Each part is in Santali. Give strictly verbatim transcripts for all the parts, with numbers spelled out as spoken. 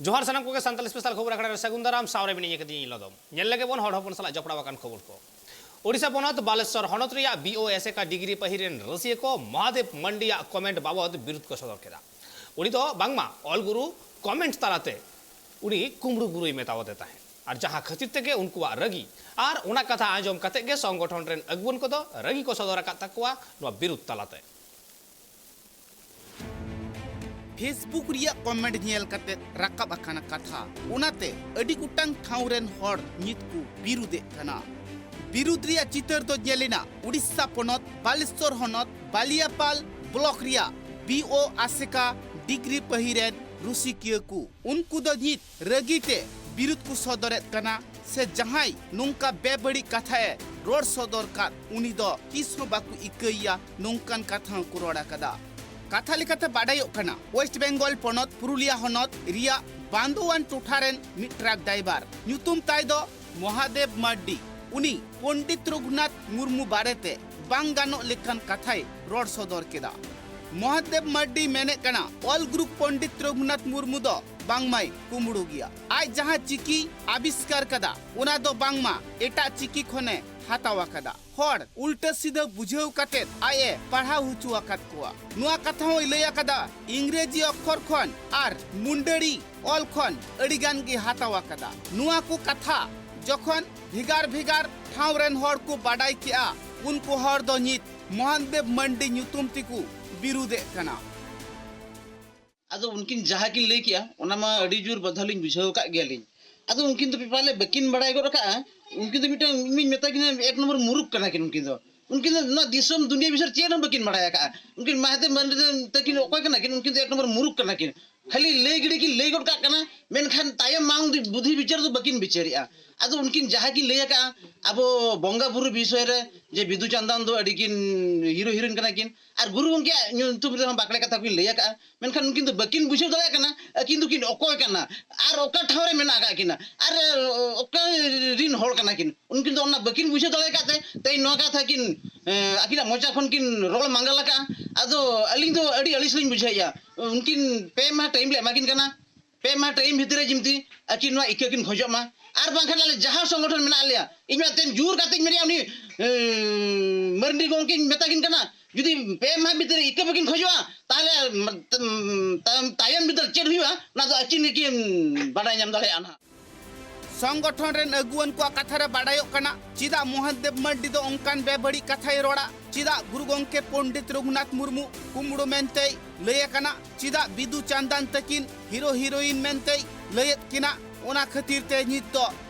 ᱡᱚᱦᱟᱨ ᱥᱟᱱᱟᱢ ᱠᱚᱜᱮ ᱥᱟᱱᱛᱟᱲ ᱥᱯᱮᱥᱟᱞ ᱠᱷᱚᱵᱚᱨ ᱟᱠᱷᱲᱟ ᱨᱮ ᱥᱟᱹᱜᱩᱱ ᱫᱟᱨᱟᱢ᱾ ᱥᱟᱶᱨᱮ ᱢᱤᱱᱟᱹᱧᱟ ᱠᱟᱹᱫᱤᱧ ᱞᱚᱫᱚᱢ᱾ ᱧᱮᱞ ᱞᱮᱜᱮ ᱵᱚᱱ ᱦᱚᱲ ᱦᱚᱯᱚᱱ ᱥᱟᱞᱟᱜ ᱡᱚᱯᱲᱟᱣ ᱟᱠᱟᱱ ᱠᱷᱚᱵᱚᱨ ᱠᱚ᱾ ᱳᱰᱤᱥᱟ ᱯᱚᱱᱚᱛ ᱵᱟᱞᱮᱥᱚᱨ ᱦᱚᱱᱚᱛ ᱨᱮᱭᱟᱜ ᱵᱤ ᱳ ᱟᱥᱮᱠᱟ ᱰᱤᱜᱽᱨᱤ ᱯᱟᱹᱦᱤ ᱨᱮᱱ ᱨᱟᱹᱥᱤᱭᱟᱹ ᱠᱚ ᱢᱚᱦᱟᱫᱮᱵ ᱢᱟᱱᱰᱤᱭᱟᱜ ᱠᱚᱢᱮᱱᱴ ᱵᱟᱵᱚᱫ ᱵᱤᱨᱩᱫᱷ ᱠᱚ ᱥᱚᱫᱚᱨ ᱠᱮᱫᱟ᱾ ᱩᱱᱤ ᱫᱚ ᱵᱟᱝᱢᱟ ᱚᱞ ᱜᱩᱨᱩ ᱠᱚᱢᱮᱱᱴ ᱛᱟᱞᱟᱛᱮ ᱩᱱᱤ ᱠᱩᱢᱵᱽᱲᱩ ᱜᱩᱨᱩᱭ ᱢᱮᱛᱟᱣᱟᱫᱮ ᱛᱟᱦᱮᱸᱫ, ᱟᱨ ᱡᱟᱦᱟᱸ ᱠᱷᱟᱹᱛᱤᱨ ᱛᱮᱜᱮ ᱩᱱᱠᱩᱣᱟᱜ ᱨᱟᱹᱜᱤ ᱟᱨ ᱚᱱᱟ ᱠᱟᱛᱷᱟ ᱟᱸᱡᱚᱢ ᱠᱟᱛᱮ ᱜᱮ ᱥᱚᱝᱜᱚᱴᱷᱚᱱ ᱨᱮᱱ ᱟᱹᱜᱩᱣᱟᱹᱱ ᱠᱚᱫᱚ ᱨᱟᱹᱜᱤ ᱠᱚ ᱥᱚᱫᱚᱨ ᱟᱠᱟᱫ ᱛᱟᱠᱚᱣᱟ ᱱᱚᱣᱟ ᱵᱤᱨᱩᱫᱷ ᱛᱟᱞᱟᱛᱮ᱾ Facebook ᱨᱮᱭᱟᱜ ᱠᱚᱢᱮᱱᱴ ᱧᱮᱞ ᱠᱟᱛᱮ ᱨᱟᱠᱟᱵ ᱟᱠᱟᱱᱟ ᱠᱟᱛᱷᱟ, ᱚᱱᱟᱛᱮ ᱟᱹᱰᱤ ᱜᱚᱴᱟᱝ ᱴᱷᱟᱶ ᱨᱮᱱ ᱦᱚᱲ ᱱᱤᱛ ᱠᱚ ᱵᱤᱨᱩᱫᱷᱮᱫ ᱠᱟᱱᱟ᱾ ᱵᱤᱨᱩᱫᱷ ᱨᱮᱭᱟᱜ ᱪᱤᱛᱟᱹᱨ ᱫᱚ ᱧᱮᱞ ᱮᱱᱟ ᱩᱰᱤᱥᱟ ᱯᱚᱱᱚᱛ ᱵᱟᱞᱮᱥᱚᱨ ᱦᱚᱱᱚᱛ ᱵᱟᱞᱤᱭᱟᱯᱟᱞ ᱵᱞᱚᱠ ᱨᱮᱭᱟᱜ ᱵᱤ ᱳ ᱟᱥᱮᱠᱟ ᱰᱤᱜᱽᱨᱤ ᱯᱟᱹᱦᱤ ᱨᱮᱱ ᱨᱩᱥᱤᱠᱤᱭᱟᱹ ᱠᱚ᱾ ᱩᱱᱠᱩ ᱫᱚ ᱱᱤᱛ ᱨᱟᱹᱜᱤ ᱛᱮ ᱵᱤᱨᱩᱫᱷ ᱠᱚ ᱥᱚᱫᱚᱨᱮᱫ ᱠᱟᱱᱟ, ᱥᱮ ᱡᱟᱦᱟᱸᱭ ᱱᱚᱝᱠᱟ ᱵᱮᱵᱟᱹᱲᱤᱡ ᱠᱟᱛᱷᱟᱭ ᱨᱚᱲ ᱥᱚᱫᱚᱨ ᱠᱟᱫ, ᱩᱱᱤ ᱫᱚ ᱛᱤᱥ ᱦᱚᱸ ᱵᱟᱠᱚ ᱤᱠᱟᱹᱭᱮᱭᱟ, ᱱᱚᱝᱠᱟᱱ ᱠᱟᱛᱷᱟ ᱦᱚᱸᱠᱚ ᱨᱚᱲ ᱟᱠᱟᱫᱟ᱾ ᱠᱟᱛᱷᱟ ᱞᱮᱠᱟᱛᱮ ᱵᱟᱰᱟᱭᱚᱜ ᱠᱟᱱᱟ, ᱳᱭᱮᱥᱴ ᱵᱮᱝᱜᱚᱞ ᱯᱚᱱᱚᱛ ᱯᱩᱨᱩᱞᱤᱭᱟ ᱦᱚᱱᱚᱛ ᱨᱮᱭᱟᱜ ᱵᱟᱱᱫᱳᱣᱟᱱ ᱴᱚᱴᱷᱟ ᱨᱮᱱ ᱢᱤᱫ ᱴᱨᱟᱠ ᱰᱨᱟᱭᱵᱷᱟᱨ, ᱧᱩᱛᱩᱢ ᱛᱟᱭ ᱫᱚ ᱢᱚᱦᱟᱫᱮᱵ ᱢᱟᱨᱰᱤ, ᱩᱱᱤ ᱯᱚᱱᱰᱤᱛ ᱨᱚᱜᱷᱩᱱᱟᱛᱷ ᱢᱩᱨᱢᱩ ᱵᱟᱨᱮᱛᱮ ᱵᱟᱝ ᱜᱟᱱᱚᱜ ᱞᱮᱠᱟᱱ ᱠᱟᱛᱷᱟᱭ ᱨᱚᱲ ᱥᱚᱫᱚᱨ ᱠᱮᱫᱟ᱾ ᱢᱚᱦᱟᱫᱮᱵ ᱢᱟᱨᱰᱤ ᱢᱮᱱᱮᱫ ᱠᱟᱱᱟ, ᱚᱞ ᱜᱩᱨᱩ ᱯᱚᱱᱰᱤᱛ ᱨᱚᱜᱷᱩᱱᱟᱛᱷ ᱢᱩᱨᱢᱩ ᱫᱚ ᱵᱟᱝᱢᱟᱭ ᱠᱩᱢᱵᱽᱲᱩ ᱜᱮᱭᱟ᱾ ᱟᱡ ᱡᱟᱦᱟᱸ ᱪᱤᱠᱤ ᱟᱵᱤᱥᱠᱟᱨ ᱠᱟᱫᱟ, ᱚᱱᱟ ᱫᱚ ᱵᱟᱝᱢᱟ ᱮᱴᱟᱜ ᱪᱤᱠᱤ ᱠᱷᱚᱱᱮ ᱦᱟᱛᱟᱣ ᱟᱠᱟᱫᱟ᱾ ᱦᱚᱲ ᱩᱞᱴᱟᱹ ᱥᱤᱫᱷᱟᱹ ᱵᱩᱡᱷᱟᱹᱣ ᱠᱟᱛᱮᱫ ᱟᱡ ᱮ ᱯᱟᱲᱦᱟᱣ ᱦᱚᱪᱚ ᱟᱠᱟᱫ ᱠᱚᱣᱟ᱾ ᱱᱚᱣᱟ ᱠᱟᱛᱷᱟ ᱦᱚᱸᱭ ᱞᱟᱹᱭ ᱟᱠᱟᱫᱟ, ᱤᱝᱨᱮᱡᱤ ᱚᱠᱠᱷᱚᱨ ᱠᱷᱚᱱ ᱟᱨ ᱢᱩᱱᱰᱟᱹᱨᱤ ᱚᱞ ᱠᱷᱚᱱ ᱟᱹᱰᱤ ᱜᱟᱱ ᱜᱮ ᱦᱟᱛᱟᱣ ᱟᱠᱟᱫᱟ᱾ ᱱᱚᱣᱟ ᱠᱚ ᱠᱟᱛᱷᱟ ᱡᱚᱠᱷᱚᱱ ᱵᱷᱮᱜᱟᱨ ᱵᱷᱮᱜᱟᱨ ᱴᱷᱟᱶ ᱨᱮᱱ ᱦᱚᱲ ᱠᱚ ᱵᱟᱰᱟᱭ ᱠᱮᱜᱼᱟ, ᱩᱱᱠᱩ ᱦᱚᱲ ᱫᱚ ᱱᱤᱛ ᱢᱚᱦᱟᱱᱫᱮᱵ ᱢᱟᱱᱰᱤ ᱧᱩᱛᱩᱢ ᱛᱮᱠᱚ ᱵᱤᱨᱩᱫᱮᱫ ᱠᱟᱱᱟ᱾ ᱟᱫᱚ ᱩᱱᱠᱤᱱ ᱡᱟᱦᱟᱸ ᱠᱤᱱ ᱞᱟᱹᱭ ᱠᱮᱜᱼᱟ, ᱚᱱᱟ ᱢᱟ ᱟᱹᱰᱤ ᱡᱳᱨ ᱵᱟᱫᱷᱟ ᱞᱤᱧ ᱵᱩᱡᱷᱟᱹᱣ ᱟᱠᱟᱫ ᱜᱮᱭᱟᱞᱤᱧ᱾ ᱟᱫᱚ ᱩᱱᱠᱤᱱ ᱫᱚ ᱯᱟᱞᱮ ᱵᱟᱹᱠᱤᱱ ᱵᱟᱲᱟᱭ ᱜᱚᱫ ᱟᱠᱟᱫᱼᱟ᱾ ᱩᱱᱠᱤᱱ ᱫᱚ ᱢᱤᱫᱴᱟᱝ, ᱤᱧ ᱢᱮᱛᱟ ᱠᱤᱱᱟ, ᱮᱠ ᱱᱚᱢᱵᱚᱨ ᱢᱩᱨᱩᱠ ᱠᱟᱱᱟ ᱠᱤᱱ ᱩᱱᱠᱤᱱ ᱫᱚ᱾ ᱩᱱᱠᱤᱱ ᱫᱚ ᱱᱚᱣᱟ ᱫᱤᱥᱚᱢ ᱫᱩᱱᱤᱭᱟᱹ ᱵᱤᱥᱚᱭ ᱪᱮᱫ ᱦᱚᱸ ᱵᱟᱹᱠᱤᱱ ᱵᱟᱲᱟᱭ ᱟᱠᱟᱫᱼᱟ᱾ ᱩᱱᱠᱤᱱ ᱢᱟᱦᱟᱫᱮᱵ ᱢᱟᱱᱰᱤ ᱛᱟᱹᱠᱤᱱ ᱚᱠᱚᱭ ᱠᱟᱱᱟ ᱠᱤᱱ? ᱩᱱᱠᱤᱱ ᱫᱚ ᱮᱠ ᱱᱚᱢᱵᱚᱨ ᱢᱩᱨᱩᱠ ᱠᱟᱱᱟ ᱠᱤᱱ᱾ ᱠᱷᱟᱹᱞᱤ ᱞᱟᱹᱭ ᱜᱤᱲᱤ ᱠᱤᱱ ᱞᱟᱹᱭ ᱜᱚᱫ ᱠᱟᱜ ᱠᱟᱱᱟ, ᱢᱮᱱᱠᱷᱟᱱ ᱛᱟᱭᱚᱢ ᱢᱟᱲᱟᱝ ᱵᱩᱫᱷᱤ ᱵᱤᱪᱟᱹᱨ ᱫᱚ ᱵᱟᱹᱠᱤᱱ ᱵᱤᱪᱟᱹᱨᱮᱜᱼᱟ᱾ ᱟᱫᱚ ᱩᱱᱠᱤᱱ ᱡᱟᱦᱟᱸ ᱠᱤᱱ ᱞᱟᱹᱭ ᱟᱠᱟᱫᱼᱟ, ᱟᱵᱚ ᱵᱚᱸᱜᱟ ᱵᱩᱨᱩ ᱵᱤᱥᱚᱭ ᱨᱮ, ᱡᱮ ᱵᱤᱫᱩ ᱪᱟᱸᱫᱟᱱ ᱫᱚ ᱟᱹᱰᱤ ᱠᱤᱱ ᱦᱤᱨᱳ ᱦᱤᱨᱳᱭᱤᱱ ᱠᱟᱱᱟ ᱠᱤᱱ, ᱟᱨ ᱜᱩᱨᱩ ᱜᱚᱢᱠᱮᱭᱟᱜ ᱧᱩᱛᱩᱢ ᱨᱮᱦᱚᱸ ᱵᱟᱠᱲᱮ ᱠᱟᱛᱷᱟ ᱠᱤᱱ ᱞᱟᱹᱭ ᱟᱠᱟᱫᱼᱟ, ᱢᱮᱱᱠᱷᱟᱱ ᱩᱱᱠᱤᱱ ᱫᱚ ᱵᱟᱹᱠᱤᱱ ᱵᱩᱡᱷᱟᱹᱣ ᱫᱟᱲᱮᱭᱟᱜ ᱠᱟᱱᱟ ᱟᱹᱠᱤᱱ ᱫᱚᱠᱤᱱ ᱚᱠᱚᱭ ᱠᱟᱱᱟ ᱟᱨ ᱚᱠᱟ ᱴᱷᱟᱶ ᱨᱮ ᱢᱮᱱᱟᱜ ᱟᱠᱟᱫ ᱠᱤᱱᱟ ᱟᱨ ᱚᱠᱟ ᱨᱤᱱ ᱦᱚᱲ ᱠᱟᱱᱟ ᱠᱤᱱ᱾ ᱩᱱᱠᱤᱱ ᱫᱚ ᱚᱱᱟ ᱵᱟᱹᱠᱤᱱ ᱵᱩᱡᱷᱟᱹᱣ ᱫᱟᱲᱮ ᱟᱠᱟᱫ ᱛᱮ ᱛᱮᱦᱮᱧ ᱱᱚᱣᱟ ᱠᱟᱛᱷᱟ ᱠᱤᱱ, ᱮᱸ, ᱟᱹᱠᱤᱱᱟᱜ ᱢᱚᱪᱟ ᱠᱷᱚᱱ ᱠᱤᱱ ᱨᱚᱲ ᱢᱟᱸᱜᱟᱞ ᱟᱠᱟᱫᱼᱟ᱾ ᱟᱫᱚ ᱟᱹᱞᱤᱧ ᱫᱚ ᱟᱹᱰᱤ ᱟᱹᱲᱤᱥ ᱞᱤᱧ ᱵᱩᱡᱷᱟᱹᱣᱮᱫᱼᱟ᱾ ᱩᱱᱠᱤᱱ ᱯᱮ ᱢᱟᱦᱟ ᱴᱟᱭᱤᱢ ᱞᱮ ᱮᱢᱟ ᱠᱤᱱ ᱠᱟᱱᱟ, ᱯᱮ ᱢᱟᱦᱟ ᱴᱟᱭᱤᱢ ᱵᱷᱤᱛᱤᱨ ᱨᱮ ᱡᱤᱢᱛᱤ ᱟᱹᱠᱤᱱ ᱱᱚᱣᱟ ᱤᱠᱟᱹ ᱠᱤᱱ ᱠᱷᱚᱡᱚᱜ ᱢᱟ᱾ ᱟᱨ ᱵᱟᱝᱠᱷᱟᱱ ᱟᱞᱮ ᱡᱟᱦᱟᱸ ᱥᱚᱝᱜᱚᱴᱷᱚᱱ ᱢᱮᱱᱟᱜ ᱞᱮᱭᱟ, ᱤᱧ ᱢᱟ ᱛᱮᱦᱮᱧ ᱡᱳᱨ ᱠᱟᱛᱮᱧ ᱢᱮᱱᱮᱫᱼᱟ, ᱩᱱᱤ ᱢᱟᱹᱨᱰᱤ ᱜᱚᱢᱠᱮᱧ ᱢᱮᱛᱟ ᱠᱤᱱ ᱠᱟᱱᱟ, ᱡᱩᱫᱤ ᱯᱮ ᱢᱟᱦᱟ ᱵᱷᱤᱛᱤᱨ ᱨᱮ ᱤᱠᱟᱹ ᱵᱟᱹᱠᱤᱱ ᱠᱷᱚᱡᱚᱜᱼᱟ, ᱛᱟᱦᱚᱞᱮ ᱛᱟᱭᱚᱢ ᱵᱤᱫᱟᱹᱞ ᱪᱮᱫ ᱦᱩᱭᱩᱜᱼᱟ, ᱚᱱᱟ ᱫᱚ ᱟᱹᱠᱤᱱ ᱜᱮᱠᱤᱱ ᱵᱟᱰᱟᱭ ᱧᱟᱢ ᱫᱟᱲᱮᱭᱟᱜᱼᱟ ᱱᱟᱦᱟᱜ᱾ ᱥᱚᱝᱜᱚᱴᱷᱚᱱ ᱨᱮᱱ ᱟᱹᱜᱩᱣᱟᱹᱱ ᱠᱚᱣᱟᱜ ᱠᱟᱛᱷᱟ ᱨᱮ ᱵᱟᱰᱟᱭᱚᱜ ᱠᱟᱱᱟ, ᱪᱮᱫᱟᱜ ᱢᱚᱦᱟᱫᱮᱵ ᱢᱟᱨᱰᱤ ᱫᱚ ᱚᱱᱠᱟᱱ ᱵᱮᱵᱟᱹᱲᱤᱡ ᱠᱟᱛᱷᱟᱭ ᱨᱚᱲᱟ? ᱪᱮᱫᱟᱜ ᱜᱩᱨᱩ ᱜᱚᱢᱠᱮ ᱯᱚᱱᱰᱤᱛ ᱨᱚᱜᱷᱩᱱᱟᱛᱷ ᱢᱩᱨᱢᱩ ᱠᱩᱢᱵᱽᱲᱩ ᱢᱮᱱᱛᱮᱭ ᱞᱟᱹᱭ ᱟᱠᱟᱱᱟ? ᱪᱮᱫᱟᱜ ᱵᱤᱫᱩ ᱪᱟᱸᱫᱟᱱ ᱛᱟᱹᱠᱤᱱ ᱦᱤᱨᱳ ᱦᱤᱨᱳᱭᱤᱱ ᱢᱮᱱᱛᱮᱭ ᱞᱟᱹᱭᱮᱫ ᱠᱤᱱᱟ? ᱚᱱᱟ ᱠᱷᱟᱹᱛᱤᱨ ᱛᱮ ᱱᱤᱛ ᱫᱚ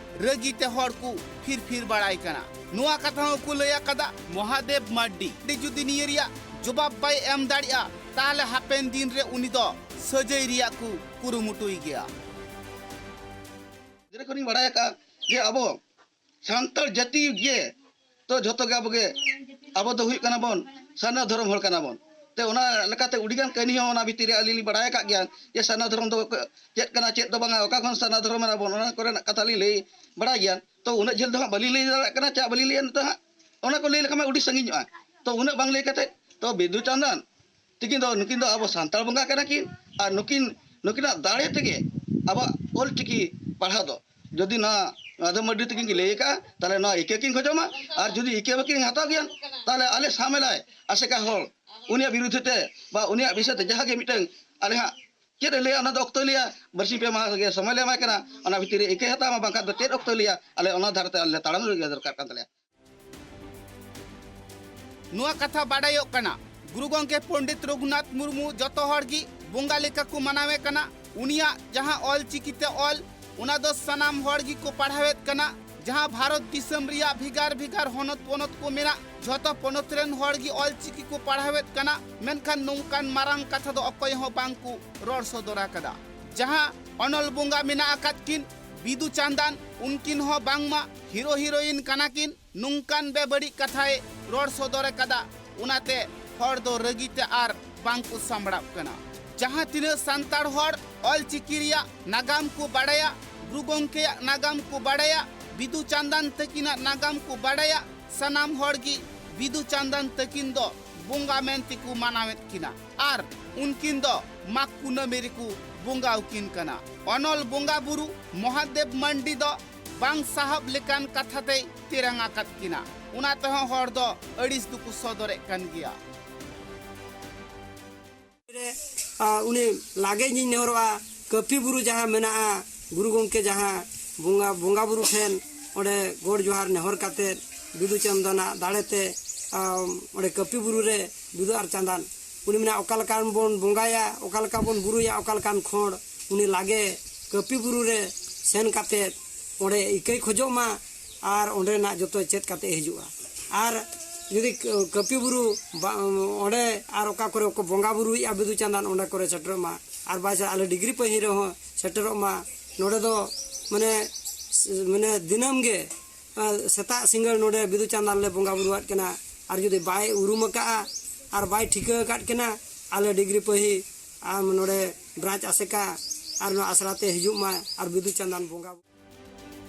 ᱨᱟᱹᱜᱤ ᱛᱮ ᱦᱚᱲ ᱠᱚ ᱯᱷᱤᱨ ᱯᱷᱤᱨ ᱵᱟᱲᱟᱭ ᱠᱟᱱᱟ᱾ ᱱᱚᱣᱟ ᱠᱟᱛᱷᱟ ᱦᱚᱸᱠᱚ ᱞᱟᱹᱭ ᱟᱠᱟᱫᱟ ᱢᱚᱦᱟᱫᱮᱵ ᱢᱟᱨᱰᱤ᱾ ᱡᱩᱫᱤ ᱱᱤᱭᱟᱹ ᱨᱮᱭᱟᱜ ᱡᱚᱵᱟᱵ ᱵᱟᱭ ᱮᱢ ᱫᱟᱲᱮᱭᱟᱜᱼᱟ, ᱛᱟᱦᱚᱞᱮ ᱦᱟᱯᱮᱱ ᱫᱤᱱ ᱨᱮ ᱩᱱᱤ ᱫᱚ ᱥᱟᱹᱡᱟᱹᱭ ᱨᱮᱭᱟᱜ ᱠᱚ ᱠᱩᱨᱩᱢᱩᱴᱩᱭ ᱜᱮᱭᱟ᱾ ᱜᱤᱫᱽᱨᱟᱹ ᱠᱷᱚᱱᱤᱧ ᱵᱟᱲᱟᱭ ᱟᱠᱟᱫᱼᱟ ᱡᱮ ᱟᱵᱚ ᱥᱟᱱᱛᱟᱲ ᱡᱟᱹᱛᱤ ᱜᱮ ᱛᱚ ᱡᱷᱚᱛᱚ ᱜᱮ ᱟᱵᱚ ᱜᱮ, ᱟᱵᱚ ᱫᱚ ᱦᱩᱭᱩᱜ ᱠᱟᱱᱟ ᱵᱚᱱ ᱥᱟᱨᱱᱟ ᱫᱷᱚᱨᱚᱢ ᱦᱚᱲ ᱠᱟᱱᱟ ᱵᱚᱱ᱾ ᱛᱮ ᱚᱱᱟ ᱞᱮᱠᱟᱛᱮ ᱟᱹᱰᱤᱜᱟᱱ ᱠᱟᱹᱦᱱᱤ ᱦᱚᱸ ᱚᱱᱟ ᱵᱷᱤᱛᱤᱨ ᱨᱮ ᱟᱹᱞᱤᱧ ᱞᱤᱧ ᱵᱟᱲᱟᱭ ᱟᱠᱟᱫ ᱜᱮᱭᱟ ᱡᱮ ᱥᱟᱨᱱᱟ ᱫᱷᱚᱨᱚᱢ ᱫᱚ ᱪᱮᱫ ᱠᱟᱱᱟ, ᱪᱮᱫ ᱫᱚ ᱵᱟᱝᱟ, ᱚᱠᱟ ᱠᱷᱚᱱ ᱥᱟᱨᱱᱟ ᱫᱷᱚᱨᱚᱢ ᱮᱱᱟ ᱵᱚᱱ, ᱚᱱᱟ ᱠᱚᱨᱮᱱᱟᱜ ᱠᱟᱛᱷᱟ ᱞᱤᱧ ᱞᱟᱹᱭ ᱵᱟᱲᱟᱭ ᱜᱮᱭᱟ᱾ ᱛᱚ ᱩᱱᱟᱹᱜ ᱡᱷᱟᱹᱞ ᱫᱚ ᱦᱟᱸᱜ ᱵᱟᱹᱞᱤᱧ ᱞᱟᱹᱭ ᱫᱟᱲᱮᱭᱟᱜ ᱠᱟᱱᱟ, ᱪᱮᱫ ᱵᱟᱹᱞᱤᱧ ᱞᱟᱹᱭᱟ ᱱᱤᱛᱚᱜ ᱦᱟᱸᱜ, ᱚᱱᱟ ᱠᱚ ᱞᱟᱹᱭ ᱞᱮᱠᱷᱟᱱ ᱢᱟ ᱟᱹᱰᱤ ᱥᱟᱺᱜᱤᱧᱚᱜᱼᱟ᱾ ᱛᱚ ᱩᱱᱟᱹᱜ ᱵᱟᱝ ᱞᱟᱹᱭ ᱠᱟᱛᱮ, ᱛᱚ ᱵᱤᱫᱩ ᱪᱟᱸᱫᱟᱱ ᱛᱤᱠᱤᱱ ᱫᱚ, ᱱᱩᱠᱤᱱ ᱫᱚ ᱟᱵᱚ ᱥᱟᱱᱛᱟᱲ ᱵᱚᱸᱜᱟ ᱠᱟᱱᱟ ᱠᱤᱱ, ᱟᱨ ᱱᱩᱠᱤᱱ, ᱱᱩᱠᱤᱱᱟᱜ ᱫᱟᱲᱮ ᱛᱮᱜᱮ ᱟᱵᱚᱣᱟᱜ ᱚᱞ ᱪᱤᱠᱤ ᱯᱟᱲᱦᱟᱣ ᱫᱚ, ᱡᱩᱫᱤ ᱱᱚᱣᱟ ᱢᱟᱫᱷᱚᱵ ᱢᱟᱨᱰᱤ ᱛᱤᱠᱤᱱ ᱠᱤᱱ ᱞᱟᱹᱭ ᱟᱠᱟᱫᱼᱟ, ᱛᱟᱦᱚᱞᱮ ᱱᱚᱣᱟ ᱤᱠᱟᱹ ᱠᱤᱱ ᱠᱷᱚᱡᱚᱜ ᱢᱟ᱾ ᱟᱨ ᱡᱩᱫᱤ ᱤᱠᱟᱹ ᱵᱟᱹᱠᱤᱱ ᱦᱟᱛᱟᱣ ᱜᱮᱭᱟ, ᱛᱟᱦᱚᱞᱮ ᱟᱞᱮ ᱥᱟᱢᱮᱞᱟᱭ ᱟᱥᱮᱠᱟ ᱦᱚᱲ ᱩᱱᱤᱭᱟᱜ ᱵᱤᱨᱩᱫᱷ ᱛᱮ ᱵᱟ ᱩᱱᱤᱭᱟᱜ ᱵᱤᱥᱚᱭ ᱛᱮ ᱡᱟᱦᱟᱸ ᱜᱮ ᱢᱤᱫᱴᱟᱝ ᱟᱞᱮ ᱦᱟᱸᱜ ᱪᱮᱫ ᱮ ᱞᱟᱹᱭᱟ, ᱚᱱᱟ ᱫᱚ ᱚᱠᱛᱚᱭ ᱞᱟᱹᱭᱟ, ᱵᱟᱨᱥᱤᱧ ᱯᱮ ᱢᱟᱦᱟ ᱜᱮ ᱥᱚᱢᱚᱭ ᱞᱮ ᱮᱢᱟᱭ ᱠᱟᱱᱟ, ᱚᱱᱟ ᱵᱷᱤᱛᱤᱨ ᱨᱮ ᱤᱠᱟᱹᱭ ᱦᱟᱛᱟᱣ ᱢᱟ, ᱵᱟᱝᱠᱷᱟᱱ ᱫᱚ ᱪᱮᱫ ᱚᱠᱛᱚᱭ ᱞᱟᱹᱭᱟ, ᱟᱞᱮ ᱚᱱᱟ ᱫᱷᱟᱨᱮ ᱛᱮ ᱟᱞᱮ ᱞᱮ ᱛᱟᱲᱟᱢ ᱨᱮᱜᱮ ᱫᱚᱨᱠᱟᱨ ᱠᱟᱱ ᱛᱟᱞᱮᱭᱟ᱾ ᱱᱚᱣᱟ ᱠᱟᱛᱷᱟ ᱵᱟᱰᱟᱭᱚᱜ ᱠᱟᱱᱟ, ᱜᱩᱨᱩ ᱜᱚᱢᱠᱮ ᱯᱚᱱᱰᱤᱛ ᱨᱚᱜᱷᱩᱱᱟᱛᱷ ᱢᱩᱨᱢᱩ ᱡᱚᱛᱚ ᱦᱚᱲ ᱜᱮ ᱵᱚᱸᱜᱟ ᱞᱮᱠᱟ ᱠᱚ ᱢᱟᱱᱟᱣᱮ ᱠᱟᱱᱟ᱾ ᱩᱱᱤᱭᱟᱜ ᱡᱟᱦᱟᱸ ᱚᱞ ᱪᱤᱠᱤ ᱛᱮ ᱚᱞ, ᱚᱱᱟ ᱫᱚ ᱥᱟᱱᱟᱢ ᱦᱚᱲ ᱜᱮᱠᱚ ᱯᱟᱲᱦᱟᱣᱮᱫ ᱠᱟᱱᱟ᱾ ᱡᱟᱦᱟᱸ ᱵᱷᱟᱨᱚᱛ ᱫᱤᱥᱚᱢ ᱨᱮᱭᱟᱜ ᱵᱷᱮᱜᱟᱨ ᱵᱷᱮᱜᱟᱨ ᱦᱚᱱᱚᱛ ᱯᱚᱱᱚᱛ ᱠᱚ ᱢᱮᱱᱟᱜ, ᱡᱷᱚᱛᱚ ᱯᱚᱱᱚᱛ ᱨᱮᱱ ᱦᱚᱲ ᱜᱮ ᱚᱞ ᱪᱤᱠᱤ ᱠᱚ ᱯᱟᱲᱦᱟᱣᱮᱫ ᱠᱟᱱᱟ, ᱢᱮᱱᱠᱷᱟᱱ ᱱᱚᱝᱠᱟᱱ ᱢᱟᱨᱟᱝ ᱠᱟᱛᱷᱟ ᱫᱚ ᱚᱠᱚᱭ ᱦᱚᱸ ᱵᱟᱝ ᱠᱚ ᱨᱚᱲ ᱥᱚᱫᱚᱨ ᱟᱠᱟᱫᱟ᱾ ᱡᱟᱦᱟᱸ ᱚᱱᱚᱞ ᱵᱚᱸᱜᱟ ᱢᱮᱱᱟᱜ ᱟᱠᱟᱫ ᱠᱤᱱ ᱵᱤᱫᱩ ᱪᱟᱸᱫᱟᱱ, ᱩᱱᱠᱤᱱ ᱦᱚᱸ ᱵᱟᱝᱢᱟ ᱦᱤᱨᱳ ᱦᱤᱨᱳᱭᱤᱱ ᱠᱟᱱᱟ ᱠᱤᱱ, ᱱᱚᱝᱠᱟᱱ ᱵᱮᱵᱟᱹᱲᱤᱡ ᱠᱟᱛᱷᱟᱭ ᱨᱚᱲ ᱥᱚᱫᱚᱨ ᱟᱠᱟᱫᱟ᱾ ᱚᱱᱟᱛᱮ ᱦᱚᱲ ᱫᱚ ᱨᱟᱹᱜᱤ ᱛᱮ ᱟᱨ ᱵᱟᱝ ᱠᱚ ᱥᱟᱢᱵᱲᱟᱜ ᱠᱟᱱᱟ᱾ ᱡᱟᱦᱟᱸ ᱛᱤᱱᱟᱹᱜ ᱥᱟᱱᱛᱟᱲ ᱦᱚᱲ ᱚᱞ ᱪᱤᱠᱤ ᱨᱮᱭᱟᱜ ᱱᱟᱜᱟᱢ ᱠᱚ ᱵᱟᱲᱟᱭᱟ, ᱜᱩᱨᱩ ᱜᱚᱢᱠᱮᱭᱟᱜ ᱱᱟᱜᱟᱢ ᱠᱚ ᱵᱟᱲᱟᱭᱟ, ᱵᱤᱫᱩ ᱪᱟᱸᱫᱟᱱ ᱛᱟᱹᱠᱤᱱᱟᱜ ᱱᱟᱜᱟᱢ ᱠᱚ ᱵᱟᱲᱟᱭᱟ, ᱥᱟᱱᱟᱢ ᱦᱚᱲ ᱜᱮ ᱵᱤᱫᱩ ᱪᱟᱸᱫᱟᱱ ᱛᱟᱹᱠᱤᱱ ᱫᱚ ᱵᱚᱸᱜᱟ ᱢᱮᱱᱛᱮ ᱠᱚ ᱢᱟᱱᱟᱣᱮᱫ ᱠᱤᱱᱟ᱾ ᱟᱨ ᱩᱱᱠᱤᱱ ᱫᱚ ᱢᱟᱜᱽ ᱠᱩᱱᱟᱹᱢᱤ ᱨᱮᱠᱚ ᱵᱚᱸᱜᱟ ᱟᱹᱠᱤᱱ ᱠᱟᱱᱟ᱾ ᱚᱱᱚᱞ ᱵᱚᱸᱜᱟ ᱵᱩᱨᱩ ᱢᱚᱦᱟᱫᱮᱵ ᱢᱟᱱᱰᱤ ᱫᱚ ᱵᱟᱝ ᱥᱟᱦᱟᱵ ᱞᱮᱠᱟᱱ ᱠᱟᱛᱷᱟ ᱛᱮᱭ ᱛᱮᱨᱟᱝ ᱟᱠᱟᱫ ᱠᱤᱱᱟ᱾ ᱚᱱᱟ ᱛᱮᱦᱚᱸ ᱦᱚᱲ ᱫᱚ ᱟᱹᱲᱤᱥ ᱫᱚᱠᱚ ᱥᱚᱫᱚᱨᱮᱫ ᱠᱟᱱ ᱜᱮᱭᱟ᱾ ᱨᱮ, ᱟ, ᱩᱱᱤ ᱞᱟᱜᱮ ᱤᱧᱤᱧ ᱱᱮᱦᱚᱨᱚᱜᱼᱟ᱾ ᱠᱟᱹᱯᱤ ᱵᱩᱨᱩ ᱡᱟᱦᱟᱸ ᱢᱮᱱᱟᱜᱼᱟ, ᱜᱩᱨᱩ ᱜᱚᱢᱠᱮ ᱡᱟᱦᱟᱸ ᱵᱚᱸᱜᱟ ᱵᱚᱸᱜᱟ ᱵᱩᱨᱩ ᱴᱷᱮᱱ ᱚᱸᱰᱮ ᱜᱚᱰ ᱡᱚᱦᱟᱨ ᱱᱮᱦᱚᱨ ᱠᱟᱛᱮᱫ ᱵᱤᱫᱩ ᱪᱟᱸᱫᱟᱱᱟᱜ ᱫᱟᱲᱮᱛᱮ, ᱟ, ᱚᱸᱰᱮ ᱠᱟᱹᱯᱤ ᱵᱩᱨᱩ ᱨᱮ ᱵᱤᱫᱩ ᱟᱨ ᱪᱟᱸᱫᱟᱱ, ᱩᱱᱤ ᱢᱮᱱᱟ ᱚᱠᱟ ᱞᱮᱠᱟ ᱵᱚᱱ ᱵᱚᱸᱜᱟᱭᱟ, ᱚᱠᱟ ᱞᱮᱠᱟ ᱵᱚᱱ ᱵᱩᱨᱩᱭᱟ, ᱚᱠᱟ ᱞᱮᱠᱟᱱ ᱠᱷᱚᱸᱰ, ᱩᱱᱤ ᱞᱟᱜᱮ ᱠᱟᱹᱯᱤ ᱵᱩᱨᱩ ᱨᱮ ᱥᱮᱱ ᱠᱟᱛᱮᱫ ᱚᱸᱰᱮ ᱤᱠᱟᱹᱭ ᱠᱷᱚᱡᱚᱜ ᱢᱟ ᱟᱨ ᱚᱸᱰᱮᱱᱟᱜ ᱡᱚᱛᱚ ᱪᱮᱫ ᱠᱟᱛᱮ ᱦᱤᱡᱩᱜᱼᱟ᱾ ᱟᱨ ᱡᱩᱫᱤ ᱠᱟᱹᱯᱤ ᱵᱩᱨᱩ ᱚᱸᱰᱮ ᱟᱨ ᱚᱠᱟ ᱠᱚᱨᱮ ᱠᱚ ᱵᱚᱸᱜᱟ ᱵᱩᱨᱩᱭᱮᱫᱼᱟ ᱵᱤᱫᱩ ᱪᱟᱸᱫᱟᱱ, ᱚᱸᱰᱮ ᱠᱚᱨᱮ ᱥᱮᱴᱮᱨᱚᱜ ᱢᱟ᱾ ᱟᱨ ᱵᱟᱭ ᱟᱞᱮ ᱰᱤᱜᱽᱨᱤ ᱯᱟᱹᱦᱤ ᱨᱮᱦᱚᱸ ᱥᱮᱴᱮᱨᱚᱜ ᱢᱟ᱾ ᱱᱚᱰᱮ ᱫᱚ ᱢᱟᱱᱮ ᱢᱟᱱᱮ ᱫᱤᱱᱟᱹᱢ ᱜᱮ ᱥᱮᱛᱟᱜ ᱥᱤᱸᱜᱟᱹᱲ ᱱᱚᱰᱮ ᱵᱤᱫᱩ ᱪᱟᱸᱫᱟᱱ ᱞᱮ ᱵᱚᱸᱜᱟ ᱵᱩᱨᱩᱣᱟᱫ ᱠᱟᱱᱟ᱾ ᱟᱨ ᱡᱩᱫᱤ ᱵᱟᱭ ᱩᱨᱩᱢ ᱟᱠᱟᱫᱼᱟ ᱟᱨ ᱵᱟᱭ ᱴᱷᱤᱠᱟᱹ ᱟᱠᱟᱫ ᱠᱤᱱᱟ, ᱟᱞᱮ ᱰᱤᱜᱽᱨᱤ ᱯᱟᱹᱦᱤ ᱟᱢ ᱱᱚᱰᱮ ᱵᱨᱟᱧᱪ ᱟᱥᱮᱠᱟ ᱟᱨ ᱱᱚᱣᱟ ᱟᱥᱲᱟ ᱛᱮ ᱦᱤᱡᱩᱜ ᱢᱟ ᱟᱨ ᱵᱤᱫᱩ ᱪᱟᱸᱫᱟᱱ ᱵᱚᱸᱜᱟ᱾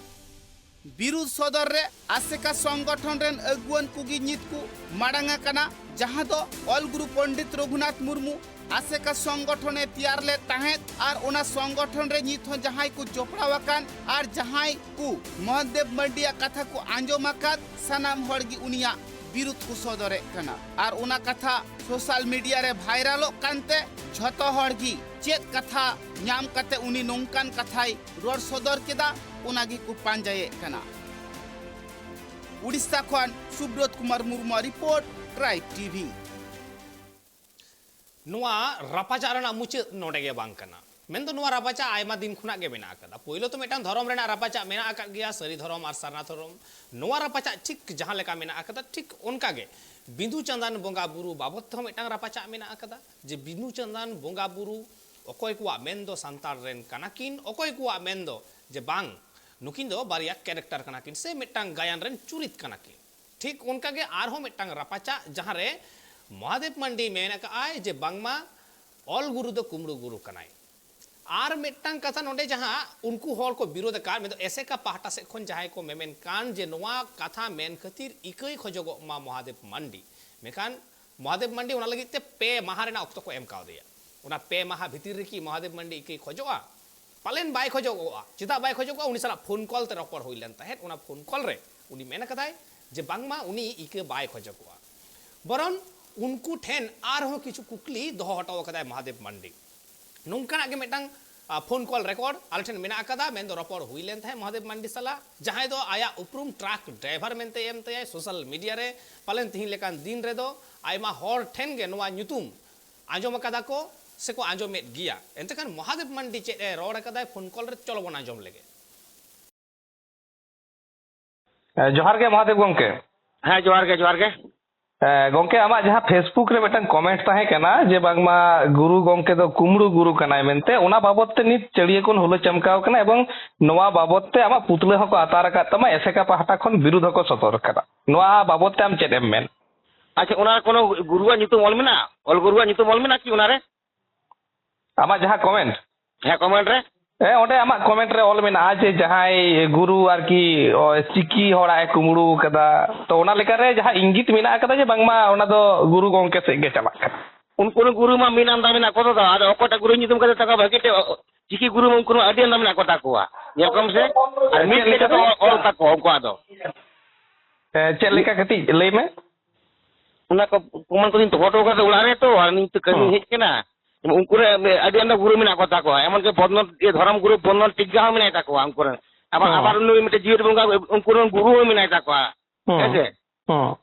ᱵᱤᱨᱩᱫᱷ ᱥᱚᱫᱚᱨ ᱨᱮ ᱟᱥᱮᱠᱟ ᱥᱚᱝᱜᱚᱴᱷᱚᱱ ᱨᱮᱱ ᱟᱹᱜᱩᱣᱟᱹᱱ ᱠᱚᱜᱮ ᱱᱤᱛ ᱠᱚ ᱢᱟᱲᱟᱝ ᱟᱠᱟᱱᱟ, ᱡᱟᱦᱟᱸ ᱫᱚ ᱚᱞ ᱜᱩᱨᱩ ᱯᱚᱱᱰᱤᱛ ᱨᱚᱜᱷᱩᱱᱟᱛᱷ ᱢᱩᱨᱢᱩ ᱟᱥᱮᱠᱟ ᱥᱚᱝᱜᱚᱴᱷᱚᱱ ᱮ ᱛᱮᱭᱟᱨ ᱞᱮᱫ ᱛᱟᱦᱮᱸᱫ ᱟᱨ ᱚᱱᱟ ᱥᱚᱝᱜᱚᱴᱷᱚᱱ ᱨᱮ ᱱᱤᱛ ᱦᱚᱸ ᱡᱟᱦᱟᱸᱭ ᱠᱚ ᱡᱚᱯᱲᱟᱣ ᱟᱠᱟᱱ ᱟᱨ ᱡᱟᱦᱟᱸᱭ ᱠᱚ ᱢᱚᱦᱟᱫᱮᱵ ᱢᱟᱱᱰᱤᱭᱟᱜ ᱠᱟᱛᱷᱟ ᱠᱚ ᱟᱸᱡᱚᱢ ᱟᱠᱟᱫ, ᱥᱟᱱᱟᱢ ᱦᱚᱲ ᱜᱮ ᱩᱱᱤᱭᱟᱜ ᱵᱤᱨᱩᱫᱷ ᱠᱚ ᱥᱚᱫᱚᱨᱮᱫ ᱠᱟᱱᱟ᱾ ᱟᱨ ᱚᱱᱟ ᱠᱟᱛᱷᱟ ᱥᱳᱥᱟᱞ ᱢᱤᱰᱤᱭᱟ ᱨᱮ ᱵᱷᱟᱭᱨᱟᱞᱚᱜ ᱠᱟᱱᱛᱮ ᱡᱷᱚᱛᱚ ᱦᱚᱲ ᱜᱮ ᱪᱮᱫ ᱠᱟᱛᱷᱟ ᱧᱟᱢ ᱠᱟᱛᱮ ᱩᱱᱤ ᱱᱚᱝᱠᱟᱱ ᱠᱟᱛᱷᱟᱭ ᱨᱚᱲ ᱥᱚᱫᱚᱨ ᱠᱮᱫᱟ, ᱚᱱᱟ ᱜᱮᱠᱚ ᱯᱟᱸᱡᱟᱭᱮᱫ ᱠᱟᱱᱟ᱾ ᱩᱲᱤᱥᱥᱟ ᱠᱷᱚᱱ ᱥᱩᱵᱨᱚᱛ ᱠᱩᱢᱟᱨ ᱢᱩᱨᱢᱩᱣᱟᱜ ᱨᱤᱯᱳᱨᱴ, ᱴᱨᱟᱭᱤᱵ ᱴᱤᱵᱷᱤ᱾ ᱱᱚᱣᱟ ᱨᱟᱯᱟᱪᱟᱜ ᱨᱮᱱᱟᱜ ᱢᱩᱪᱟᱹᱫ ᱱᱚᱰᱮ ᱜᱮ ᱵᱟᱝ ᱠᱟᱱᱟ᱾ ᱢᱮᱱᱫᱚ ᱱᱚᱣᱟ ᱨᱟᱯᱟᱪᱟᱜ ᱟᱭᱢᱟ ᱫᱤᱱ ᱠᱷᱚᱱᱟᱜ ᱜᱮ ᱢᱮᱱᱟᱜ ᱟᱠᱟᱫᱟ᱾ ᱯᱳᱭᱞᱳ ᱛᱚ ᱢᱤᱫᱴᱟᱝ ᱫᱷᱚᱨᱚᱢ ᱨᱮᱱᱟᱜ ᱨᱟᱯᱟᱪᱟᱜ ᱢᱮᱱᱟᱜ ᱟᱠᱟᱫ ᱜᱮᱭᱟ, ᱥᱟᱹᱨᱤ ᱫᱷᱚᱨᱚᱢ ᱟᱨ ᱥᱟᱨᱱᱟ ᱫᱷᱚᱨᱚᱢ᱾ ᱱᱚᱣᱟ ᱨᱟᱯᱟᱪᱟᱜ ᱴᱷᱤᱠ ᱡᱟᱦᱟᱸ ᱞᱮᱠᱟ ᱢᱮᱱᱟᱜ ᱟᱠᱟᱫᱟ, ᱴᱷᱤᱠ ᱚᱱᱠᱟ ᱜᱮ ᱵᱤᱸᱫᱩ ᱪᱟᱸᱫᱟᱱ ᱵᱚᱸᱜᱟ ᱵᱩᱨᱩ ᱵᱟᱵᱚᱫ ᱛᱮᱦᱚᱸ ᱢᱤᱫᱴᱟᱝ ᱨᱟᱯᱟᱪᱟᱜ ᱢᱮᱱᱟᱜ ᱟᱠᱟᱫᱟ, ᱡᱮ ᱵᱤᱸᱫᱩ ᱪᱟᱸᱫᱟᱱ ᱵᱚᱸᱜᱟ ᱵᱩᱨᱩ ᱚᱠᱚᱭ ᱠᱚᱣᱟᱜ ᱢᱮᱱ ᱫᱚ ᱥᱟᱱᱛᱟᱲ ᱨᱮᱱ ᱠᱟᱱᱟ ᱠᱤᱱ, ᱚᱠᱚᱭ ᱠᱚᱣᱟᱜ ᱢᱮᱱ ᱫᱚ ᱡᱮ ᱵᱟᱝ, ᱱᱩᱠᱤᱱ ᱫᱚ ᱵᱟᱨᱭᱟ ᱠᱮᱨᱮᱠᱴᱟᱨ ᱠᱟᱱᱟ ᱠᱤᱱ ᱥᱮ ᱢᱤᱫᱴᱟᱝ ᱜᱟᱭᱟᱱ ᱨᱮᱱ ᱪᱩᱨᱤᱛ ᱠᱟᱱᱟ ᱠᱤᱱ᱾ ᱴᱷᱤᱠ ᱚᱱᱠᱟ ᱜᱮ ᱟᱨᱦᱚᱸ ᱢᱤᱫᱴᱟᱝ ᱨᱟᱯᱟᱪᱟᱜ, ᱡᱟᱦᱟᱸ ᱨᱮ ᱢᱚᱦᱟᱫᱮᱵ ᱢᱟᱱᱰᱤ ᱢᱮᱱ ᱟᱠᱟᱫ ᱟᱭ ᱡᱮ ᱵᱟᱝᱢᱟ ᱚᱞ ᱜᱩᱨᱩ ᱫᱚ ᱠᱩᱢᱲᱩ ᱜᱩᱨᱩ ᱠᱟᱱᱟᱭ᱾ ᱟᱨ ᱢᱤᱫᱴᱟᱝ ᱠᱟᱛᱷᱟ ᱱᱚᱰᱮ ᱡᱟᱦᱟᱸ ᱩᱱᱠᱩ ᱦᱚᱲ ᱠᱚ ᱵᱤᱨᱳᱫ ᱟᱠᱟᱫ, ᱢᱮᱱᱫᱚ ᱮᱥᱮᱠᱟ ᱯᱟᱦᱴᱟ ᱥᱮᱫ ᱠᱷᱚᱱ ᱡᱟᱦᱟᱸᱭ ᱠᱚ ᱢᱮᱢᱮᱱ ᱠᱟᱱ ᱡᱮ ᱱᱚᱣᱟ ᱠᱟᱛᱷᱟ ᱢᱮᱱ ᱠᱷᱟᱹᱛᱤᱨ ᱤᱠᱟᱹᱭ ᱠᱷᱚᱡᱚᱜᱚᱜ ᱢᱟ ᱢᱚᱦᱟᱫᱮᱵ ᱢᱟᱱᱰᱤ, ᱢᱮᱱᱠᱷᱟᱱ ᱢᱚᱦᱟᱫᱮᱵ ᱢᱟᱱᱰᱤ ᱚᱱᱟ ᱞᱟᱹᱜᱤᱫ ᱛᱮ ᱯᱮ ᱢᱟᱦᱟ ᱨᱮᱱᱟᱜ ᱚᱠᱛᱚ ᱠᱚ ᱮᱢ ᱠᱟᱣᱫᱮᱭᱟ᱾ ᱚᱱᱟ ᱯᱮ ᱢᱟᱦᱟ ᱵᱷᱤᱛᱤᱨ ᱨᱮᱠᱤ ᱢᱚᱦᱟᱫᱮᱵ ᱢᱟᱱᱰᱤ ᱤᱠᱟᱹᱭ ᱠᱷᱚᱡᱚᱜᱼᱟ? ᱯᱟᱞᱮᱱ ᱵᱟᱭ ᱠᱷᱚᱡᱚᱜᱚᱜᱼᱟ᱾ ᱪᱮᱫᱟᱜ ᱵᱟᱭ ᱠᱷᱚᱡᱚᱜᱚᱜᱼᱟ? ᱩᱱᱤ ᱥᱟᱞᱟᱜ ᱯᱷᱳᱱ ᱠᱚᱞ ᱛᱮ ᱨᱚᱯᱚᱲ ᱦᱩᱭ ᱞᱮᱱ ᱛᱟᱦᱮᱸᱫ᱾ ᱚᱱᱟ ᱯᱷᱳᱱ ᱠᱚᱞ ᱨᱮ ᱩᱱᱤ ᱢᱮᱱ ᱟᱠᱟᱫᱟᱭ ᱡᱮ ᱵᱟᱝᱢᱟ ᱩᱱᱤ ᱤᱠᱟᱹ ᱵᱟᱭ ᱠᱷᱚᱡᱚᱜᱚᱜᱼᱟ᱾ ᱵᱚᱨᱚᱱ ᱩᱱᱠᱩ ᱴᱷᱮᱱ ᱟᱨᱦᱚᱸ ᱠᱤᱪᱷᱩ ᱠᱩᱠᱞᱤ ᱫᱚᱦᱚ ᱦᱚᱴᱚ ᱟᱠᱟᱫᱟᱭ ᱢᱚᱦᱟᱫᱮᱵ ᱢᱟᱱᱰᱤ᱾ ᱱᱚᱝᱠᱟᱱᱟᱜ ᱜᱮ ᱢᱤᱫᱴᱟᱝ, ᱟ, ᱯᱷᱳᱱ ᱠᱚᱞ ᱨᱮᱠᱚᱨᱰ ᱟᱞᱮ ᱴᱷᱮᱱ ᱢᱮᱱᱟᱜ ᱟᱠᱟᱫᱟ, ᱢᱮᱱᱫᱚ ᱨᱚᱯᱚᱲ ᱦᱩᱭ ᱞᱮᱱ ᱛᱟᱦᱮᱸᱫ ᱢᱚᱦᱟᱫᱮᱵ ᱢᱟᱱᱰᱤ ᱥᱟᱞᱟᱜ, ᱡᱟᱦᱟᱸᱭ ᱫᱚ ᱟᱭᱟᱜ ᱩᱯᱨᱩᱢ ᱴᱨᱟᱠ ᱰᱨᱟᱭᱵᱷᱟᱨ ᱢᱮᱱᱛᱮ ᱮᱢ ᱛᱟᱭᱟᱭ ᱥᱳᱥᱟᱞ ᱢᱤᱰᱤᱭᱟ ᱨᱮ᱾ ᱯᱟᱞᱮᱱ ᱛᱤᱦᱤᱧ ᱞᱮᱠᱟᱱ ᱫᱤᱱ ᱨᱮᱫᱚ ᱟᱭᱢᱟ ᱦᱚᱲ ᱴᱷᱮᱱ ᱜᱮ ᱱᱚᱣᱟ ᱧᱩᱛᱩᱢ ᱟᱸᱡᱚᱢ ᱟᱠᱟᱫᱟ ᱠᱚ ᱥᱮᱠᱚ ᱟᱸᱡᱚᱢᱮᱫ ᱜᱮᱭᱟ᱾ ᱮᱱᱛᱮ ᱠᱷᱟᱱ ᱢᱚᱦᱟᱫᱮᱵ ᱢᱟᱱᱰᱤ ᱪᱮᱫ ᱮ ᱨᱚᱲ ᱟᱠᱟᱫᱟᱭ ᱯᱷᱳᱱ ᱠᱚᱞ ᱨᱮ, ᱪᱚᱞᱚ ᱵᱚᱱ ᱟᱸᱡᱚᱢ ᱞᱮᱜᱮ᱾ ᱮ, ᱡᱚᱦᱟᱨ ᱜᱮ ᱢᱚᱦᱟᱫᱮᱵ ᱜᱚᱢᱠᱮ᱾ ᱦᱮᱸ, ᱡᱚᱦᱟᱨ ᱜᱮ, ᱡᱚᱦᱟᱨ ᱜᱮ᱾ ᱮ, ᱜᱚᱢᱠᱮ, ᱟᱢᱟᱜ ᱡᱟᱦᱟᱸ Facebook ᱨᱮ ᱢᱤᱫᱴᱟᱝ ᱠᱚᱢᱮᱱᱴ ᱛᱟᱦᱮᱸ ᱠᱟᱱᱟ ᱡᱮ ᱵᱟᱝᱢᱟ ᱜᱩᱨᱩ ᱜᱚᱢᱠᱮ ᱫᱚ ᱠᱩᱢᱲᱩ ᱜᱩᱨᱩ ᱠᱟᱱᱟᱭ ᱢᱮᱱᱛᱮ, ᱚᱱᱟ ᱵᱟᱵᱚᱛ ᱛᱮ ᱱᱤᱛ ᱪᱟᱹᱲᱤᱭᱟᱹ ᱠᱷᱚᱱ ᱦᱩᱞᱟᱹ ᱪᱟᱢᱠᱟᱣ ᱠᱟᱱᱟ ᱮᱵᱚᱝ ᱱᱚᱣᱟ ᱵᱟᱵᱚᱛ ᱛᱮ ᱟᱢᱟᱜ ᱯᱩᱛᱞᱟᱹ ᱦᱚᱸᱠᱚ ᱟᱛᱟᱨ ᱟᱠᱟᱫ ᱛᱟᱢᱟ, ᱮᱥᱮᱠᱟ ᱯᱟᱦᱴᱟ ᱠᱷᱚᱱ ᱵᱤᱨᱩᱫᱷ ᱦᱚᱸᱠᱚ ᱥᱚᱫᱚᱨ ᱟᱠᱟᱫᱟ᱾ ᱱᱚᱣᱟ ᱵᱟᱵᱚᱛ ᱛᱮ ᱟᱢ ᱪᱮᱫ ᱮᱢ ᱢᱮᱱ? ᱟᱪᱪᱷᱟ, ᱚᱱᱟ ᱨᱮ ᱠᱳᱱᱳ ᱜᱩᱨᱩᱣᱟᱜ ᱧᱩᱛᱩᱢ ᱚᱞ ᱢᱮᱱᱟᱜᱼᱟ? ᱚᱞ ᱜᱩᱨᱩᱣᱟᱜ ᱧᱩᱛᱩᱢ ᱚᱞ ᱢᱮᱱᱟᱜᱼᱟ ᱠᱤ ᱚᱱᱟ ᱨᱮ? ᱟᱢᱟᱜ ᱡᱟᱦᱟᱸ ᱠᱚᱢᱮᱱᱴ? ᱦᱮᱸ, ᱠᱚᱢᱮᱱᱴ ᱨᱮ᱾ ᱦᱮᱸ, ᱚᱸᱰᱮ ᱟᱢᱟᱜ ᱠᱚᱢᱮᱱᱴ ᱨᱮ ᱚᱞ ᱢᱮᱱᱟᱜᱼᱟ ᱡᱮ ᱡᱟᱦᱟᱸᱭ ᱜᱩᱨᱩ ᱟᱨᱠᱤ, ᱚ, ᱪᱤᱠᱤ ᱦᱚᱲᱟᱜ ᱮ ᱠᱩᱢᱵᱽᱲᱩ ᱠᱟᱫᱟ, ᱛᱚ ᱚᱱᱟ ᱞᱮᱠᱟᱨᱮ ᱡᱟᱦᱟᱸ ᱤᱝᱜᱤᱛ ᱢᱮᱱᱟᱜ ᱟᱠᱟᱫᱟ ᱡᱮ ᱵᱟᱝᱢᱟ ᱚᱱᱟ ᱫᱚ ᱜᱩᱨᱩ ᱜᱚᱢᱠᱮ ᱥᱮᱫ ᱜᱮ ᱪᱟᱞᱟᱜ ᱠᱟᱱᱟ᱾ ᱩᱱᱠᱩ ᱨᱮᱱ ᱜᱩᱨᱩ ᱢᱟ ᱢᱤᱫ ᱟᱢᱫᱟ ᱢᱮᱱᱟᱜ ᱠᱚ ᱫᱚ, ᱟᱫᱚ ᱚᱠᱚᱭᱴᱟᱜ ᱜᱩᱨᱩ ᱧᱩᱛᱩᱢ ᱠᱟᱛᱮ ᱛᱟᱠᱚ ᱵᱷᱟᱹᱜᱤ ᱛᱮ, ᱚ, ᱪᱤᱠᱤ ᱜᱩᱨᱩ ᱢᱟ ᱩᱱᱠᱩ ᱢᱟ ᱟᱹᱰᱤ ᱟᱢᱫᱟ ᱢᱮᱱᱟᱜ ᱠᱚ ᱛᱟᱠᱚᱣᱟ᱾ ᱧᱮᱞ ᱠᱚᱢ ᱥᱮ, ᱟᱨ ᱢᱤᱫ ᱪᱮᱫ ᱜᱮ ᱞᱮᱠᱟ ᱡᱚᱛᱚ ᱠᱟᱛᱮ? ᱚᱞ, ᱚᱞ ᱛᱟᱠᱚᱣᱟ ᱩᱱᱠᱩᱣᱟᱜ ᱫᱚ᱾ ᱦᱮᱸ, ᱪᱮᱫ ᱞᱮᱠᱟ ᱠᱟᱹᱴᱤᱡ ᱞᱟᱹᱭ ᱢᱮ᱾ ᱚᱱᱟ ᱠᱚ ᱯᱨᱚᱢᱟᱱ ᱠᱚᱫᱚᱧ ᱫᱚᱦᱚ ᱦᱚᱴᱚ ᱠᱟᱫᱟ ᱚᱲᱟᱜ ᱨᱮ ᱛᱚ, ᱟᱨ ᱱᱤᱛ ᱠᱟᱹᱢᱤ ᱦᱮᱸ᱾ ᱦᱮᱡ ᱠᱟᱱᱟ᱾ ᱩᱱᱠᱩ ᱨᱮ ᱟᱹᱰᱤ ᱟᱢᱫᱟ ᱜᱩᱨᱩ ᱢᱮᱱᱟᱜ ᱠᱚ ᱛᱟᱠᱚᱣᱟ, ᱮᱢᱚᱱᱠᱤ ᱵᱚᱫᱱᱚ-, ᱤᱭᱟᱹ, ᱫᱷᱚᱨᱚᱢ ᱜᱩᱨᱩ ᱵᱚᱫᱱᱚ ᱴᱤᱠᱟ ᱦᱚᱸ ᱢᱮᱱᱟᱭ ᱛᱟᱠᱚᱣᱟ ᱩᱱᱠᱩ ᱨᱮᱱ᱾ ᱟᱵᱟᱨ, ᱦᱮᱸ᱾ ᱟᱵᱟᱨ ᱩᱱᱤ ᱢᱤᱫᱴᱮᱡ ᱡᱤᱣᱮᱫ ᱵᱚᱸᱜᱟ, ᱩᱱᱠᱩ ᱨᱮᱱ ᱜᱩᱨᱩ ᱦᱚᱸ ᱢᱮᱱᱟᱭ ᱛᱟᱠᱚᱣᱟ᱾ ᱦᱮᱸ᱾ ᱦᱮᱸ ᱥᱮ? ᱦᱮᱸ᱾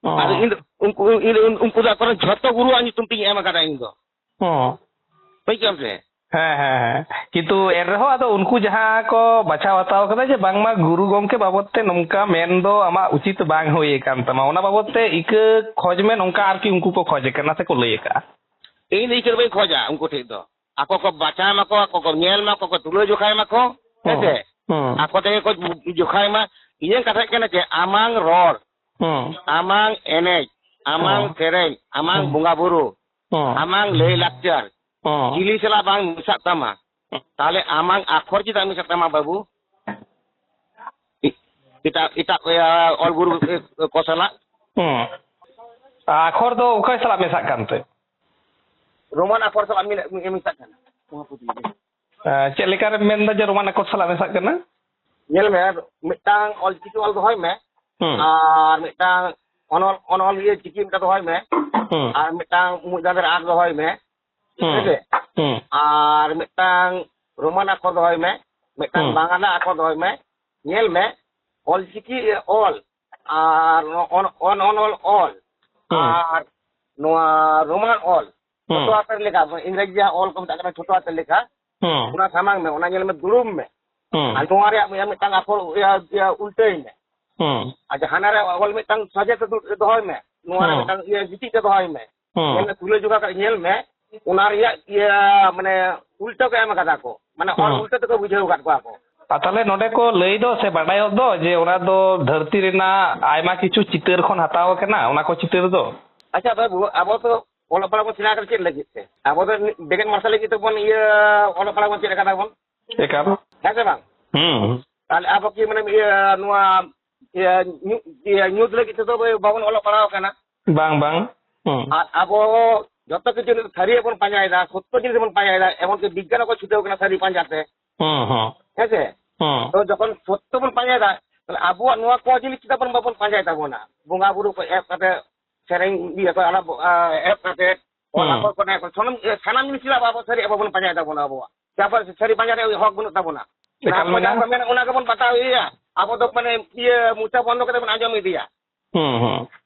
ᱦᱮᱸ᱾ ᱟᱫᱚ ᱤᱧ ᱫᱚ ᱩᱱᱠᱩ, ᱤᱧ ᱫᱚ ᱩᱱᱠᱩ ᱫᱚ ᱟᱠᱚᱨᱮᱱ ᱡᱷᱚᱛᱚ ᱜᱩᱨᱩᱣᱟᱜ ᱧᱩᱛᱩᱢ ᱛᱤᱧ ᱮᱢ ᱟᱠᱟᱫᱟ ᱤᱧ ᱫᱚ᱾ ᱦᱮᱸ᱾ ᱵᱩᱡᱽ ᱠᱮᱫᱟᱢ ᱥᱮ? ᱦᱮᱸ, ᱦᱮᱸ, ᱦᱮᱸ᱾ ᱠᱤᱱᱛᱩ ᱮᱱ ᱨᱮᱦᱚᱸ ᱟᱫᱚ ᱩᱱᱠᱩ ᱡᱟᱦᱟᱸ ᱠᱚ ᱵᱟᱪᱷᱟᱣ ᱦᱟᱛᱟᱣ ᱠᱟᱫᱟ ᱡᱮ ᱵᱟᱝᱢᱟ ᱜᱩᱨᱩ ᱜᱚᱢᱠᱮ ᱵᱟᱵᱚᱫ ᱛᱮ ᱱᱚᱝᱠᱟ ᱢᱮᱱ ᱫᱚ ᱟᱢᱟᱜ ᱩᱪᱤᱛ ᱵᱟᱝ ᱦᱩᱭ ᱟᱠᱟᱱ ᱛᱟᱢᱟ, ᱚᱱᱟ ᱵᱟᱵᱚᱫ ᱛᱮ ᱤᱠᱟᱹ ᱠᱷᱚᱡᱽ ᱢᱮ, ᱱᱚᱝᱠᱟ ᱟᱨᱠᱤ ᱩᱱᱠᱩ ᱠᱚ ᱠᱷᱚᱡᱽ ᱠᱟᱱᱟ ᱥᱮᱠᱚ ᱞᱟᱹᱭ ᱟᱠᱟᱫᱼᱟ᱾ ᱤᱧ ᱫᱚ ᱤᱠᱟᱹ ᱫᱚ ᱵᱟᱹᱧ ᱠᱷᱚᱡᱟ ᱩᱱᱠᱩ ᱴᱷᱮᱡ ᱫᱚ᱾ ᱟᱠᱚ ᱠᱚ ᱵᱟᱪᱷᱟᱣ ᱢᱟᱠᱚ, ᱟᱠᱚ ᱠᱚ ᱧᱮᱞ ᱢᱟᱠᱚ, ᱠᱚ ᱛᱩᱞᱟᱹ ᱡᱚᱠᱷᱟᱭ ᱢᱟᱠᱚ, ᱦᱮᱸ ᱥᱮ? ᱦᱮᱸ᱾ ᱟᱠᱚ ᱛᱮᱜᱮ ᱠᱚ ᱡᱚᱠᱷᱟᱭ ᱢᱟ᱾ ᱤᱧᱟᱹᱜ ᱠᱟᱛᱷᱟ ᱦᱩᱭᱩᱜ ᱠᱟᱱᱟ ᱡᱮ ᱟᱢᱟᱝ ᱨᱚᱲ, ᱦᱮᱸ᱾ ᱟᱢᱟᱝ ᱮᱱᱮᱡ, ᱟᱢᱟᱝ ᱦᱮᱸ᱾ ᱥᱮᱨᱮᱧ, ᱟᱢᱟᱝ ᱦᱮᱸ᱾ ᱵᱚᱸᱜᱟ ᱵᱩᱨᱩ, ᱦᱮᱸ᱾ ᱟᱢᱟᱝ ᱞᱟᱹᱭ ᱞᱟᱠᱪᱟᱨ, ᱦᱮᱸ᱾ ᱪᱤᱞᱤ ᱥᱟᱞᱟᱜ ᱵᱟᱝ ᱢᱮᱥᱟᱜ ᱛᱟᱢᱟ? ᱦᱮᱸ᱾ ᱛᱟᱦᱞᱮ ᱟᱢᱟᱝ ᱟᱠᱷᱚᱨ ᱪᱮᱫᱟᱜ ᱢᱮᱥᱟᱜ ᱛᱟᱢᱟ ᱵᱟᱹᱵᱩ? ᱮ-, ᱮᱴᱟᱜ, ᱮᱴᱟᱜ, ᱮ, ᱚᱞ ᱜᱩᱨᱩ, ᱮ, ᱠᱚ ᱥᱟᱞᱟᱜ? ᱦᱮᱸ᱾ ᱟᱠᱷᱚᱨ ᱫᱚ ᱚᱠᱚᱭ ᱥᱟᱞᱟᱜ ᱢᱮᱥᱟᱜ ᱠᱟᱱᱛᱮ? ᱨᱳᱢᱟᱱ ᱟᱠᱷᱚᱨ ᱥᱟᱞᱟᱜ ᱢᱤᱞᱟᱹ-, ᱢᱮᱥᱟᱜ ᱠᱟᱱᱟ᱾ ᱮᱸ, ᱪᱮᱫ ᱞᱮᱠᱟ ᱨᱮᱢ ᱢᱮᱱᱫᱟ ᱡᱮ ᱨᱳᱢᱟᱱ ᱟᱠᱷᱚᱨ ᱥᱟᱞᱟᱜ ᱢᱮᱥᱟᱜ ᱠᱟᱱᱟ? ᱧᱮᱞ ᱢᱮ, ᱢᱤᱫᱴᱟᱝ ᱚᱞᱪᱤᱠᱤ ᱚᱞ ᱫᱚᱦᱚᱭ ᱢᱮ, ᱦᱩᱸ᱾ ᱟᱨ ᱢᱤᱫᱴᱟᱝ ᱚᱱᱚᱞ, ᱚᱱᱚᱞᱤᱭᱟᱹ ᱪᱤᱠᱤ ᱢᱤᱫᱴᱟᱝ ᱫᱚᱦᱚᱭ ᱢᱮ, ᱦᱩᱸ᱾ ᱟᱨ ᱢᱤᱫᱴᱟᱝ ᱢᱩᱡ ᱫᱟᱸᱫᱮᱨ ᱟᱸᱠ ᱫᱚᱦᱚᱭ ᱢᱮ, ᱦᱩᱸ᱾ ᱦᱮᱸ ᱥᱮ? ᱦᱩᱸ᱾ ᱟᱨ ᱢᱤᱫᱴᱟᱝ ᱨᱳᱢᱟᱱ ᱟᱠᱷᱚᱨ ᱫᱚᱦᱚᱭ ᱢᱮ, ᱢᱤᱫᱴᱟᱝ ᱦᱩᱸ᱾ ᱵᱟᱝᱞᱟ ᱟᱠᱷᱚᱨ ᱫᱚᱦᱚᱭ ᱢᱮ, ᱧᱮᱞ ᱢᱮ, ᱚᱞᱪᱤᱠᱤ ᱚᱞ ᱟᱨ ᱚᱱ-, ᱚᱱ-, ᱚᱱᱚᱞ ᱚᱞ ᱦᱩᱸ᱾ ᱟᱨ ᱱᱚᱣᱟ ᱨᱳᱢᱟᱱ ᱚᱞ, ᱦᱩᱸ᱾ ᱪᱷᱳᱴᱳ ᱦᱟᱛᱮᱨ ᱞᱮᱠᱷᱟ, ᱤᱝᱨᱮᱡᱤ ᱡᱟᱦᱟᱸ ᱚᱞ ᱠᱚ ᱢᱮᱛᱟᱜ ᱠᱟᱱᱟ ᱪᱷᱳᱴᱳ ᱦᱟᱛᱮᱨ ᱞᱮᱠᱷᱟ, ᱦᱩᱸ᱾ ᱚᱱᱟ ᱥᱟᱢᱟᱝ ᱢᱮ, ᱚᱱᱟ ᱧᱮᱞ ᱢᱮ, ᱫᱩᱲᱩᱵ ᱢᱮ᱾ ᱦᱩᱸ᱾ ᱟᱨ ᱱᱚᱣᱟ ᱨᱮᱭᱟᱜ ᱢᱤᱫ-, ᱢᱤᱫᱴᱟᱝ ᱟᱠᱷᱚᱨ ᱤᱭᱟᱹ, ᱤᱭᱟᱹ ᱩᱞᱴᱟᱹᱭ ᱢᱮ᱾ ᱦᱩᱸ᱾ ᱟᱨ ᱡᱟᱦᱟᱸ ᱨᱮ ᱚᱞ ᱢᱤᱫᱴᱟᱝ ᱥᱚᱡᱷᱮ ᱛᱮ ᱫᱩ-, ᱫᱚᱦᱚᱭ ᱢᱮ, ᱱᱚᱣᱟ ᱨᱮ ᱦᱩᱸ᱾ ᱢᱤᱫᱴᱟᱝ ᱤᱭᱟᱹ ᱜᱤᱛᱤᱡ ᱛᱮ ᱫᱚᱦᱚᱭ ᱢᱮ᱾ ᱦᱩᱸ᱾ ᱧᱮᱞ ᱢᱮ, ᱛᱩᱞᱟᱹ ᱡᱚᱠᱷᱟ ᱠᱟᱛᱮ ᱧᱮᱞ ᱢᱮ, ᱚᱱᱟ ᱨᱮᱭᱟᱜ ᱤᱭᱟᱹ, ᱢᱟᱱᱮ, ᱩᱞᱴᱟᱹ ᱠᱚ ᱮᱢ ᱟᱠᱟᱫᱟ ᱠᱚ, ᱢᱟᱱᱮ, ᱚᱞ ᱦᱩᱸ᱾ ᱩᱞᱴᱟᱹ ᱛᱮᱠᱚ ᱵᱩᱡᱷᱟᱹᱣ ᱟᱠᱟᱫ ᱠᱚᱣᱟ ᱠᱚ᱾ ᱟᱨ ᱛᱟᱦᱞᱮ ᱱᱚᱰᱮ ᱠᱚ ᱞᱟᱹᱭ ᱫᱚ ᱥᱮ ᱵᱟᱰᱟᱭᱚᱜ ᱫᱚ ᱡᱮ ᱚᱱᱟ ᱫᱚ ᱫᱷᱟᱹᱨᱛᱤ ᱨᱮᱱᱟᱜ ᱟᱭᱢᱟ ᱠᱤᱪᱷᱩ ᱪᱤᱛᱟᱹᱨ ᱠᱷᱚᱱ ᱦᱟᱛᱟᱣ ᱟᱠᱟᱱᱟ, ᱚᱱᱟ ᱠᱚ ᱪᱤᱛᱟᱹᱨ ᱫᱚ? ᱟᱪᱪᱷᱟ ᱵᱟᱹᱵᱩ, ᱟᱵᱚ ᱫᱚ ᱚᱞᱚᱜ ᱯᱟᱲᱦᱟᱜ ᱵᱚᱱ ᱥᱮᱬᱟ ᱠᱟᱫᱟ ᱪᱮᱫ ᱞᱟᱹᱜᱤᱫ ᱛᱮ? ᱟᱵᱚ ᱫᱚ ᱵᱮᱸᱜᱮᱫ ᱢᱟᱨᱥᱟᱞ ᱞᱟᱹᱜᱤᱫ ᱛᱮᱵᱚᱱ ᱤᱭᱟᱹ ᱚᱞᱚᱜ ᱯᱟᱲᱦᱟᱜ ᱵᱚᱱ ᱪᱮᱫ ᱟᱠᱟᱫᱟ ᱵᱚᱱ᱾ ᱮᱠᱟᱞ᱾ ᱦᱮᱸ ᱥᱮ ᱵᱟᱝ? ᱦᱩᱸ᱾ ᱛᱟᱦᱞᱮ ᱟᱵᱚ ᱠᱤ ᱢᱟᱱᱮ ᱤᱭᱟᱹ ᱱᱚᱣᱟ ᱤᱭᱟᱹ ᱧᱩ-, ᱤᱭᱟᱹ ᱧᱩᱛ ᱞᱟᱹᱜᱤᱫ ᱛᱮᱫᱚ ᱵᱟᱵᱚᱱ ᱚᱞᱚᱜ ᱯᱟᱲᱦᱟᱣ ᱠᱟᱱᱟ᱾ ᱵᱟᱝ, ᱵᱟᱝ᱾ ᱦᱩᱸ᱾ ᱟᱨ ᱟᱵᱚ ᱡᱚᱛᱚ ᱠᱤᱪᱷᱩ ᱥᱟᱹᱨᱤᱭᱟᱜ ᱵᱚᱱ ᱯᱟᱸᱡᱟᱭᱮᱫᱟ, ᱥᱚᱛᱛᱚ ᱡᱤᱱᱤᱥ ᱵᱚᱱ ᱯᱟᱸᱡᱟᱭᱮᱫᱟ, ᱮᱢᱚᱱᱠᱤ ᱵᱤᱜᱽᱜᱟᱱ ᱦᱚᱸᱠᱚ ᱪᱷᱩᱴᱟᱹᱣ ᱠᱟᱱᱟ ᱥᱟᱹᱨᱤ ᱯᱟᱸᱡᱟᱛᱮ᱾ ᱦᱩᱸ, ᱦᱩᱸ᱾ ᱦᱮᱸ ᱥᱮ? ᱦᱩᱸ᱾ ᱛᱚ ᱡᱚᱠᱷᱚᱱ ᱥᱚᱛᱛᱚ ᱵᱚᱱ ᱯᱟᱸᱡᱟᱭᱮᱫᱟ, ᱛᱟᱦᱞᱮ ᱟᱵᱚᱣᱟᱜ ᱱᱚᱣᱟ ᱠᱚ ᱡᱤᱱᱤᱥ ᱪᱮᱫᱟᱜ ᱵᱚᱱ ᱵᱟᱵᱚᱱ ᱯᱟᱸᱡᱟᱭ ᱛᱟᱵᱚᱱᱟ? ᱵᱚᱸᱜᱟ ᱵᱩᱨᱩ ᱠᱚ ᱮᱦᱚᱵ ᱠᱟᱛᱮ, ᱥᱮᱨᱮᱧ ᱤᱭᱟᱹ ᱠᱚ ᱟᱞᱟᱯ, ᱟ, ᱮᱦᱚᱵ ᱠᱟᱛᱮ, ᱚᱞ ᱦᱩᱸ᱾ ᱟᱠᱷᱚᱨ ᱠᱚ ᱮᱦᱚᱵ ᱠᱟᱛᱮ, ᱥᱟᱱᱟᱢ, ᱥᱟᱱᱟᱢ ᱡᱤᱱᱤᱥ ᱪᱮᱫᱟᱜ ᱟᱵᱚ ᱥᱟᱹᱨᱤ ᱟᱵᱚ ᱵᱚᱱ ᱯᱟᱸᱡᱟᱭ ᱛᱟᱵᱚᱱᱟ ᱟᱵᱚᱣᱟᱜ? ᱛᱟᱨᱯᱚᱨ ᱥᱟᱹᱨᱤ ᱯᱟᱸᱡᱟ ᱨᱮᱭᱟᱜ ᱦᱚᱠ ᱵᱟᱹᱱᱩᱜ ᱛᱟᱵᱚᱱᱟ᱾ ᱮᱠᱟᱞ ᱟᱵᱚ ᱡᱟᱦᱟᱸ ᱢᱮᱱᱟᱜᱼᱟ᱾ ᱠᱚ ᱢᱮᱱᱟ ᱚᱱᱟ ᱜᱮᱵᱚᱱ ᱵᱟᱛᱟᱣ ᱤᱫᱤᱭᱟ᱾ ᱟᱵᱚ ᱫᱚ ᱢᱟᱱᱮ ᱤᱭᱟᱹ ᱢᱚᱪᱟ ᱵᱚᱱᱫᱚ ᱠᱟᱛᱮ ᱵᱚᱱ ᱟᱸᱡᱚᱢ ᱤᱫᱤᱭᱟ᱾ ᱦᱩᱸ, ᱦᱩᱸ᱾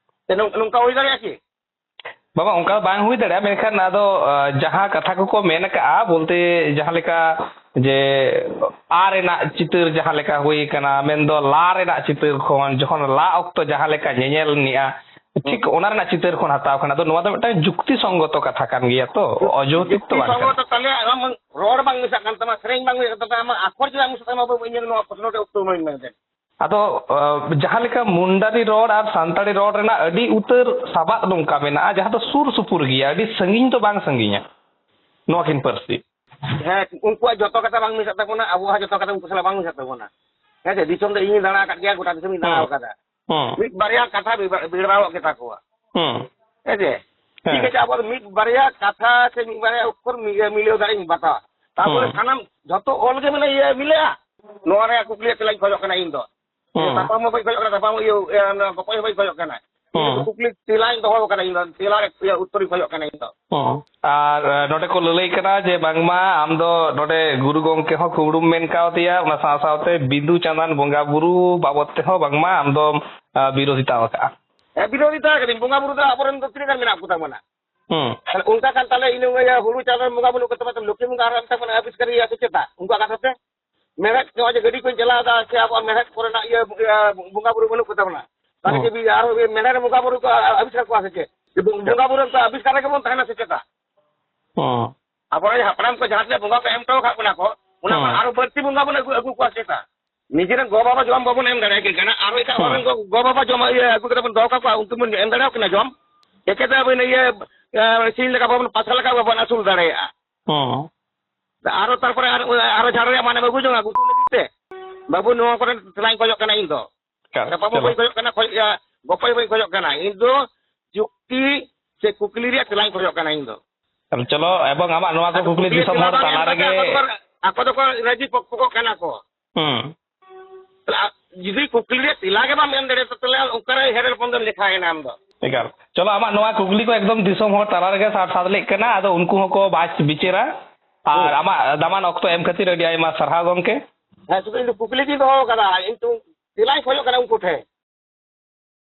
ᱛᱮ ᱱᱚᱝ-, ᱱᱚᱝᱠᱟ ᱦᱩᱭ ᱫᱟᱲᱮᱭᱟᱜᱼᱟ ᱠᱤ? ᱵᱟᱵᱟ, ᱚᱱᱠᱟ ᱵᱟᱝ ᱦᱩᱭ ᱫᱟᱲᱮᱭᱟᱜᱼᱟ, ᱢᱮᱱᱠᱷᱟᱱ ᱟᱫᱚ, ᱟ, ᱡᱟᱦᱟᱸ ᱠᱟᱛᱷᱟ ᱠᱚᱠᱚ ᱢᱮᱱ ᱟᱠᱟᱜᱼᱟ, ᱵᱚᱞᱛᱮ ᱡᱟᱦᱟᱸ ᱞᱮᱠᱟ ᱡᱮ ᱟ ᱨᱮᱱᱟᱜ ᱪᱤᱛᱟᱹᱨ ᱡᱟᱦᱟᱸ ᱞᱮᱠᱟ ᱦᱩᱭ ᱟᱠᱟᱱᱟ, ᱢᱮᱱᱫᱚ ᱞᱟ ᱨᱮᱱᱟᱜ ᱪᱤᱛᱟᱹᱨ ᱠᱷᱚᱱ, ᱡᱚᱠᱷᱚᱱ ᱞᱟ ᱚᱠᱛᱚ ᱡᱟᱦᱟᱸ ᱞᱮᱠᱟ ᱧᱮᱧᱮᱞ ᱱᱤᱜᱼᱟ, ᱴᱷᱤᱠ ᱦᱩᱸ᱾ ᱚᱱᱟ ᱨᱮᱱᱟᱜ ᱪᱤᱛᱟᱹᱨ ᱠᱷᱚᱱ ᱦᱟᱛᱟᱣ ᱠᱟᱱᱟ᱾ ᱟᱫᱚ ᱱᱚᱣᱟ ᱫᱚ ᱢᱤᱫᱴᱟᱝ ᱡᱩᱠᱛᱤ ᱥᱚᱝᱜᱚᱛᱚ ᱠᱟᱛᱷᱟ ᱠᱟᱱ ᱜᱮᱭᱟ ᱛᱚ, ᱡᱩᱠ-, ᱚᱡᱚᱩᱠᱛᱤ ᱫᱚ ᱡᱩᱠᱛᱤ ᱵᱟᱝ ᱠᱟᱱᱟ᱾ ᱥᱚᱝᱜᱚᱛᱚ ᱛᱟᱦᱞᱮ ᱟᱢ ᱨᱚᱲ ᱵᱟᱝ ᱢᱮᱥᱟᱜ ᱠᱟᱱ ᱛᱟᱢᱟ, ᱥᱮᱨᱮᱧ ᱵᱟᱝ ᱢᱮᱥᱟᱜ ᱠᱟᱱ ᱛᱟᱢᱟ, ᱟᱢᱟᱜ ᱟᱠᱷᱚᱨ ᱪᱮᱫᱟᱜ ᱢᱮᱥᱟᱜ ᱛᱟᱢᱟ ᱵᱟᱹᱵᱩ? ᱤᱧ ᱱᱚᱣᱟ ᱯᱨᱚᱥᱱᱚ ᱨᱮ ᱩᱛᱛᱚᱨ ᱮᱢᱟᱹᱧ ᱢᱮ ᱫᱮᱱ᱾ ᱟᱫᱚ, ᱟ, ᱡᱟᱦᱟᱸ ᱞᱮᱠᱟ ᱢᱩᱱᱰᱟᱨᱤ ᱨᱚᱲ ᱟᱨ ᱥᱟᱱᱛᱟᱲᱤ ᱨᱚᱲ ᱨᱮᱱᱟᱜ ᱟᱹᱰᱤ ᱩᱛᱟᱹᱨ ᱥᱟᱵᱟᱫ ᱱᱚᱝᱠᱟ ᱢᱮᱱᱟᱜᱼᱟ, ᱡᱟᱦᱟᱸ ᱫᱚ ᱥᱩᱨ ᱥᱩᱯᱩᱨ ᱜᱮᱭᱟ, ᱟᱹᱰᱤ ᱥᱟᱺᱜᱤᱧ ᱫᱚ ᱵᱟᱝ ᱥᱟᱺᱜᱤᱧᱟ ᱱᱚᱣᱟ ᱠᱤᱱ ᱯᱟᱹᱨᱥᱤ᱾ ᱦᱮᱸ, ᱩᱱᱠᱩᱣᱟᱜ ᱡᱚᱛᱚ ᱠᱟᱛᱷᱟ ᱵᱟᱝ ᱢᱮᱥᱟᱜ ᱛᱟᱵᱚᱱᱟ, ᱟᱵᱚᱣᱟᱜ ᱦᱚᱸ ᱡᱚᱛᱚ ᱠᱟᱛᱷᱟ ᱩᱱᱠᱩ ᱥᱟᱞᱟᱜ ᱵᱟᱝ ᱢᱮᱥᱟᱜ ᱛᱟᱵᱚᱱᱟ᱾ ᱦᱮᱸ ᱥᱮ, ᱫᱤᱥᱚᱢ ᱫᱚ ᱤᱧᱤᱧ ᱫᱟᱬᱟ ᱟᱠᱟᱫ ᱜᱮᱭᱟ, ᱜᱚᱴᱟ ᱫᱤᱥᱚᱢ ᱤᱧ ᱫᱟᱬᱟ ᱦᱩᱸ᱾ ᱟᱠᱟᱫᱟ᱾ ᱦᱩᱸ᱾ ᱢᱤᱫ ᱵᱟᱨᱭᱟ ᱠᱟᱛᱷᱟ ᱵᱮᱲ-, ᱵᱮᱲᱵᱟᱲᱟᱣᱟᱜ ᱜᱮᱛᱟ ᱠᱚᱣᱟ᱾ ᱦᱩᱸ᱾ ᱦᱮᱸ ᱥᱮ? ᱦᱮᱸ᱾ ᱴᱷᱤᱠ ᱟᱪᱷᱮ, ᱟᱵᱚ ᱫᱚ ᱢᱤᱫ ᱵᱟᱨᱭᱟ ᱠᱟᱛᱷᱟ ᱥᱮ ᱢᱤᱫ ᱵᱟᱨᱭᱟ ᱚᱠᱠᱷᱚᱨ ᱢᱤ-, ᱢᱤᱞᱟᱹᱣ ᱫᱟᱲᱮ ᱤᱧ ᱵᱟᱛᱟᱣᱟ᱾ ᱛᱟᱨᱯᱚᱨᱮ ᱦᱩᱸ᱾ ᱥᱟᱱᱟᱢ ᱡᱷᱚᱛᱚ ᱚᱞ ᱜᱮ ᱢᱟᱱᱮ ᱤᱭᱟᱹ ᱢᱤᱞᱟᱹᱜᱼᱟ? ᱱᱚᱣᱟ ᱨᱮᱭᱟᱜ ᱠᱩᱠᱞᱤ ᱨᱮᱭᱟᱜ ᱛᱮᱞᱟᱧ ᱠᱷᱚᱡᱚᱜ ᱠᱟᱱᱟ ᱤᱧ ᱫᱚ᱾ ᱦᱩᱸ᱾ ᱛᱟᱯᱟᱢ ᱦᱚᱸ ᱵᱟᱹᱧ ᱠᱷᱚᱡᱚᱜ ᱠᱟᱱᱟ, ᱛᱟᱯᱟᱢ ᱤᱭᱟᱹ, ᱤᱭᱟᱹ, ᱚᱱᱟ ᱜᱚᱯᱚᱡ ᱦᱚᱸ ᱵᱟᱹᱧ ᱠᱷᱚᱡᱚᱜ ᱠᱟᱱᱟ᱾ ᱤᱧ ᱫᱚ ᱦᱩᱸ᱾ ᱠᱩᱠᱞᱤ ᱛᱮᱞᱟᱧ ᱫᱚᱦᱚ ᱠᱟᱱᱟ, ᱤᱧ ᱫᱚ ᱛᱮᱞᱟ ᱨᱮ ᱤᱭᱟᱹ ᱩᱛᱛᱚᱨᱤᱧ ᱠᱷᱚᱡᱚᱜ ᱠᱟᱱᱟ ᱤᱧ ᱫᱚ᱾ ᱦᱩᱸ᱾ ᱟᱨ, ᱮ, ᱱᱚᱰᱮ ᱠᱚ ᱞᱟᱹᱞᱟᱹᱭ ᱠᱟᱱᱟ ᱡᱮ ᱵᱟᱝᱢᱟ ᱟᱢ ᱫᱚ ᱱᱚᱰᱮ ᱜᱩᱨᱩ ᱜᱚᱢᱠᱮ ᱦᱚᱸ ᱠᱩᱢᱲᱩᱢ ᱢᱮᱱ ᱠᱟᱣᱫᱮᱭᱟ, ᱚᱱᱟ ᱥᱟᱶ ᱥᱟᱶᱛᱮ ᱵᱤᱫᱩ ᱪᱟᱸᱫᱟᱱ ᱵᱚᱸᱜᱟ ᱵᱩᱨᱩ ᱵᱟᱵᱚᱫ ᱛᱮᱦᱚᱸ ᱵᱟᱝᱢᱟ ᱟᱢ ᱫᱚᱢ, ᱟ, ᱵᱤᱨᱳᱫᱷᱤᱛᱟ ᱟᱠᱟᱫᱼᱟ᱾ ᱦᱮᱸ, ᱵᱤᱨᱳᱫᱷᱤᱛᱟ ᱟᱠᱟᱫᱟᱹᱧ᱾ ᱵᱚᱸᱜᱟ ᱵᱩᱨᱩ ᱫᱚ ᱟᱵᱚᱨᱮᱱ ᱫᱚ ᱛᱤᱱᱟᱹᱜ ᱜᱟᱱ ᱢᱮᱱᱟᱜ ᱠᱚ ᱛᱟᱵᱚᱱᱟ? ᱦᱩᱸ᱾ ᱛᱟᱦᱞᱮ ᱚᱱᱠᱟ ᱠᱟᱱ ᱛᱟᱦᱞᱮ ᱤᱱᱟᱹ ᱤᱭᱟᱹ ᱦᱩᱲᱩ ᱪᱟᱣᱞᱮ ᱵᱚᱸᱜᱟ ᱵᱟᱹᱱᱩᱜ ᱠᱚ ᱛᱟᱵᱚᱱᱟ, ᱞᱚᱠᱠᱷᱤ ᱵᱚᱸᱜᱟ ᱟᱨ ᱢᱤᱫᱴᱟᱝ ᱵᱚᱱ ᱟᱵᱤᱥᱠᱟᱨ ᱮᱭᱟ ᱥᱮ ᱪᱮᱛᱟ? ᱩᱱᱠᱩᱣᱟᱜ ᱠᱟᱛᱷᱟ ᱛᱮ ᱢᱮᱲᱦᱮᱫ, ᱱᱚᱜᱼᱚᱭ ᱡᱮ ᱜᱟᱹᱰᱤ ᱠᱚᱧ ᱪᱟᱞᱟᱣ ᱮᱫᱟ ᱥᱮ ᱟᱵᱚᱣᱟᱜ ᱢᱮᱲᱦᱮᱫ ᱠᱚᱨᱮᱱᱟᱜ ᱤᱭᱟᱹ, ᱤᱭᱟᱹ ᱵᱚᱸᱜᱟ ᱵᱩᱨᱩ ᱵᱟᱹᱱᱩᱜ ᱠᱚ ᱛᱟᱵᱚᱱᱟ, ᱛᱟᱦᱞᱮ ᱦᱩᱸ᱾ ᱪᱮᱫ ᱟᱨᱦᱚᱸ ᱢᱮᱲᱦᱮᱫ ᱨᱮ ᱵᱚᱸᱜᱟ ᱵᱩᱨᱩ ᱠᱚ ᱟᱵᱤᱥᱠᱟᱨ ᱠᱚᱣᱟ ᱥᱮ ᱪᱮᱫ? ᱵᱚᱸᱜᱟ ᱵᱩᱨᱩ ᱠᱚ ᱟᱵᱤᱥᱠᱟᱨ ᱨᱮᱜᱮ ᱵᱚᱱ ᱛᱟᱦᱮᱱᱟ ᱥᱮ ᱪᱮᱛᱟ? ᱦᱩᱸ᱾ ᱟᱵᱚᱨᱮᱱ ᱦᱟᱯᱲᱟᱢ ᱠᱚ ᱡᱟᱦᱟᱸ ᱛᱤᱱᱟᱹᱜ ᱵᱚᱸᱜᱟ ᱠᱚ ᱮᱢ ᱦᱚᱴᱚ ᱟᱠᱟᱫ ᱵᱚᱱᱟ ᱠᱚ, ᱚᱱᱟ ᱠᱷᱚᱱ ᱦᱩᱸ᱾ ᱟᱨᱚ ᱵᱟᱹᱲᱛᱤ ᱵᱚᱸᱜᱟ ᱵᱚᱱ ᱟᱹᱜᱩ, ᱟᱹᱜᱩ ᱠᱚᱣᱟ ᱪᱮᱛᱟ? ᱱᱤᱡᱮᱨᱮᱱ ᱜᱚ ᱵᱟᱵᱟ ᱡᱚᱢ ᱵᱟᱵᱚᱱ ᱮᱢ ᱫᱟᱲᱮᱭᱟᱠᱤᱱ ᱠᱟᱱᱟ, ᱟᱨᱚ ᱮᱴᱟᱜ ᱦᱚᱲ ᱨᱮᱱ ᱦᱩᱸ᱾ ᱜᱚ, ᱜᱚ ᱵᱟᱵᱟ ᱡᱚᱢ ᱤᱭᱟᱹ ᱟᱹᱜᱩ ᱠᱟᱛᱮ ᱵᱚᱱ ᱫᱚᱦᱚ ᱠᱟᱠᱚᱣᱟ, ᱩᱱᱠᱩ ᱵᱚᱱ ᱮᱢ ᱫᱟᱲᱮᱭᱟᱠᱚ ᱠᱟᱱᱟ ᱡᱚᱢ? ᱪᱤᱠᱟᱹᱛᱮ ᱟᱵᱚ ᱤᱭᱟᱹ, ᱤᱭᱟᱹ, ᱥᱤᱧ ᱞᱮᱠᱟ ᱵᱟᱵᱚᱱ, ᱯᱟᱴᱷᱟ ᱞᱮᱠᱟ ᱵᱟᱵᱚᱱ ᱟᱹᱥᱩᱞ ᱫᱟᱲᱮᱭᱟᱜᱼᱟ? ᱦᱩᱸ᱾ ᱟᱨᱚ ᱛᱟᱨᱯᱚᱨᱮ ᱟᱨ, ᱟᱨᱚ ᱡᱷᱟᱲ ᱨᱮᱭᱟᱜ ᱢᱟᱱᱮ ᱵᱟᱹᱵᱩ ᱡᱚᱝᱟ ᱜᱩᱛᱩ ᱞᱟᱹᱜᱤᱫ ᱛᱮ᱾ ᱵᱟᱹᱵᱩ, ᱱᱚᱣᱟ ᱠᱚᱨᱮ ᱛᱮᱞᱟᱧ ᱠᱷᱚᱡᱚᱜ ᱠᱟᱱᱟ ᱤᱧ ᱫᱚ᱾ ᱮᱠᱟᱞ, ᱛᱟᱯᱟᱢ ᱦᱚᱸ ᱪᱚᱞᱚ᱾ ᱵᱟᱹᱧ ᱠᱷᱚᱡᱚᱜ ᱠᱟᱱᱟ, ᱠᱷᱚᱡ-, ᱤᱭᱟᱹ, ᱜᱚᱯᱚᱡ ᱦᱚᱸ ᱵᱟᱹᱧ ᱠᱷᱚᱡᱚᱜ ᱠᱟᱱᱟ᱾ ᱤᱧ ᱫᱚ ᱡᱩᱠᱛᱤ ᱥᱮ ᱠᱩᱠᱞᱤ ᱨᱮᱭᱟᱜ ᱛᱮᱞᱟᱧ ᱠᱷᱚᱡᱚᱜ ᱠᱟᱱᱟ ᱤᱧ ᱫᱚ᱾ ᱮᱠᱟᱞ, ᱪᱚᱞᱚ, ᱮᱵᱚᱝ ᱟᱢᱟᱜ ᱱᱚᱣᱟ ᱠᱚ ᱟᱫᱚ ᱠᱩᱠᱞᱤ ᱠᱩᱠᱞᱤ ᱫᱤᱥᱚᱢ ᱛᱮᱞᱟ ᱦᱚᱲ ᱵᱟᱝ ᱮᱢ ᱛᱟᱞᱟ ᱠᱟᱛᱮ ᱨᱮᱜᱮ ᱟᱠᱚ ᱫᱚᱠᱚ, ᱟᱠᱚ ᱫᱚᱠᱚ ᱨᱟᱹᱡᱤ ᱯᱚᱠᱠᱷᱚ ᱠᱚᱜ ᱠᱟᱱᱟ ᱠᱚ᱾ ᱦᱩᱸ᱾ ᱛᱟᱦᱞᱮ ᱟ-, ᱡᱩᱫᱤ ᱠᱩᱠᱞᱤ ᱨᱮᱭᱟᱜ ᱛᱮᱞᱟ ᱜᱮ ᱵᱟᱢ ᱮᱢ ᱫᱟᱲᱮᱭᱟᱜᱼᱟ, ᱛᱟᱦᱞᱮ ᱚᱠᱟᱨᱮ ᱦᱮᱲᱮᱨ ᱯᱚᱱᱫᱮᱢ ᱞᱮᱠᱷᱟᱭᱮᱱᱟ ᱟᱢ ᱫᱚ? ᱮᱠᱟᱞ᱾ ᱪᱚᱞᱚ, ᱟᱢᱟᱜ ᱱᱚᱣᱟ ᱠᱩᱠᱞᱤ ᱠᱚ ᱮᱠᱫᱚᱢ ᱫᱤᱥᱚᱢ ᱦᱚᱲ ᱛᱟᱞᱟ ᱨᱮᱜᱮ ᱥᱟᱨ ᱥᱟᱫ ᱞᱮᱜ ᱠᱟᱱᱟ, ᱟᱫᱚ ᱩᱱᱠᱩ ᱦᱚᱸᱠᱚ ᱵᱟᱪ ᱵᱤᱪᱟᱹᱨᱟ᱾ ᱟᱨ ᱦᱩᱸ᱾ ᱟᱢᱟᱜ ᱫᱟᱢᱟᱱ ᱚᱠᱛᱚ ᱮᱢ ᱠᱷᱟᱹᱛᱤᱨ ᱟᱹᱰᱤ ᱟᱭᱢᱟ ᱥᱟᱨᱦᱟᱣ ᱜᱚᱢᱠᱮ᱾ ᱦᱮᱸ, ᱥᱩᱫᱷᱩ ᱤᱧ ᱫᱚ ᱠᱩᱠᱞᱤ ᱜᱤᱧ ᱫᱚᱦᱚ ᱟᱠᱟᱫᱟ, ᱤᱧ ᱛᱚ ᱛᱮᱞᱟᱧ ᱠᱷᱚᱡᱚᱜ ᱠᱟᱱᱟ ᱩᱱᱠᱩ ᱴᱷᱮᱱ᱾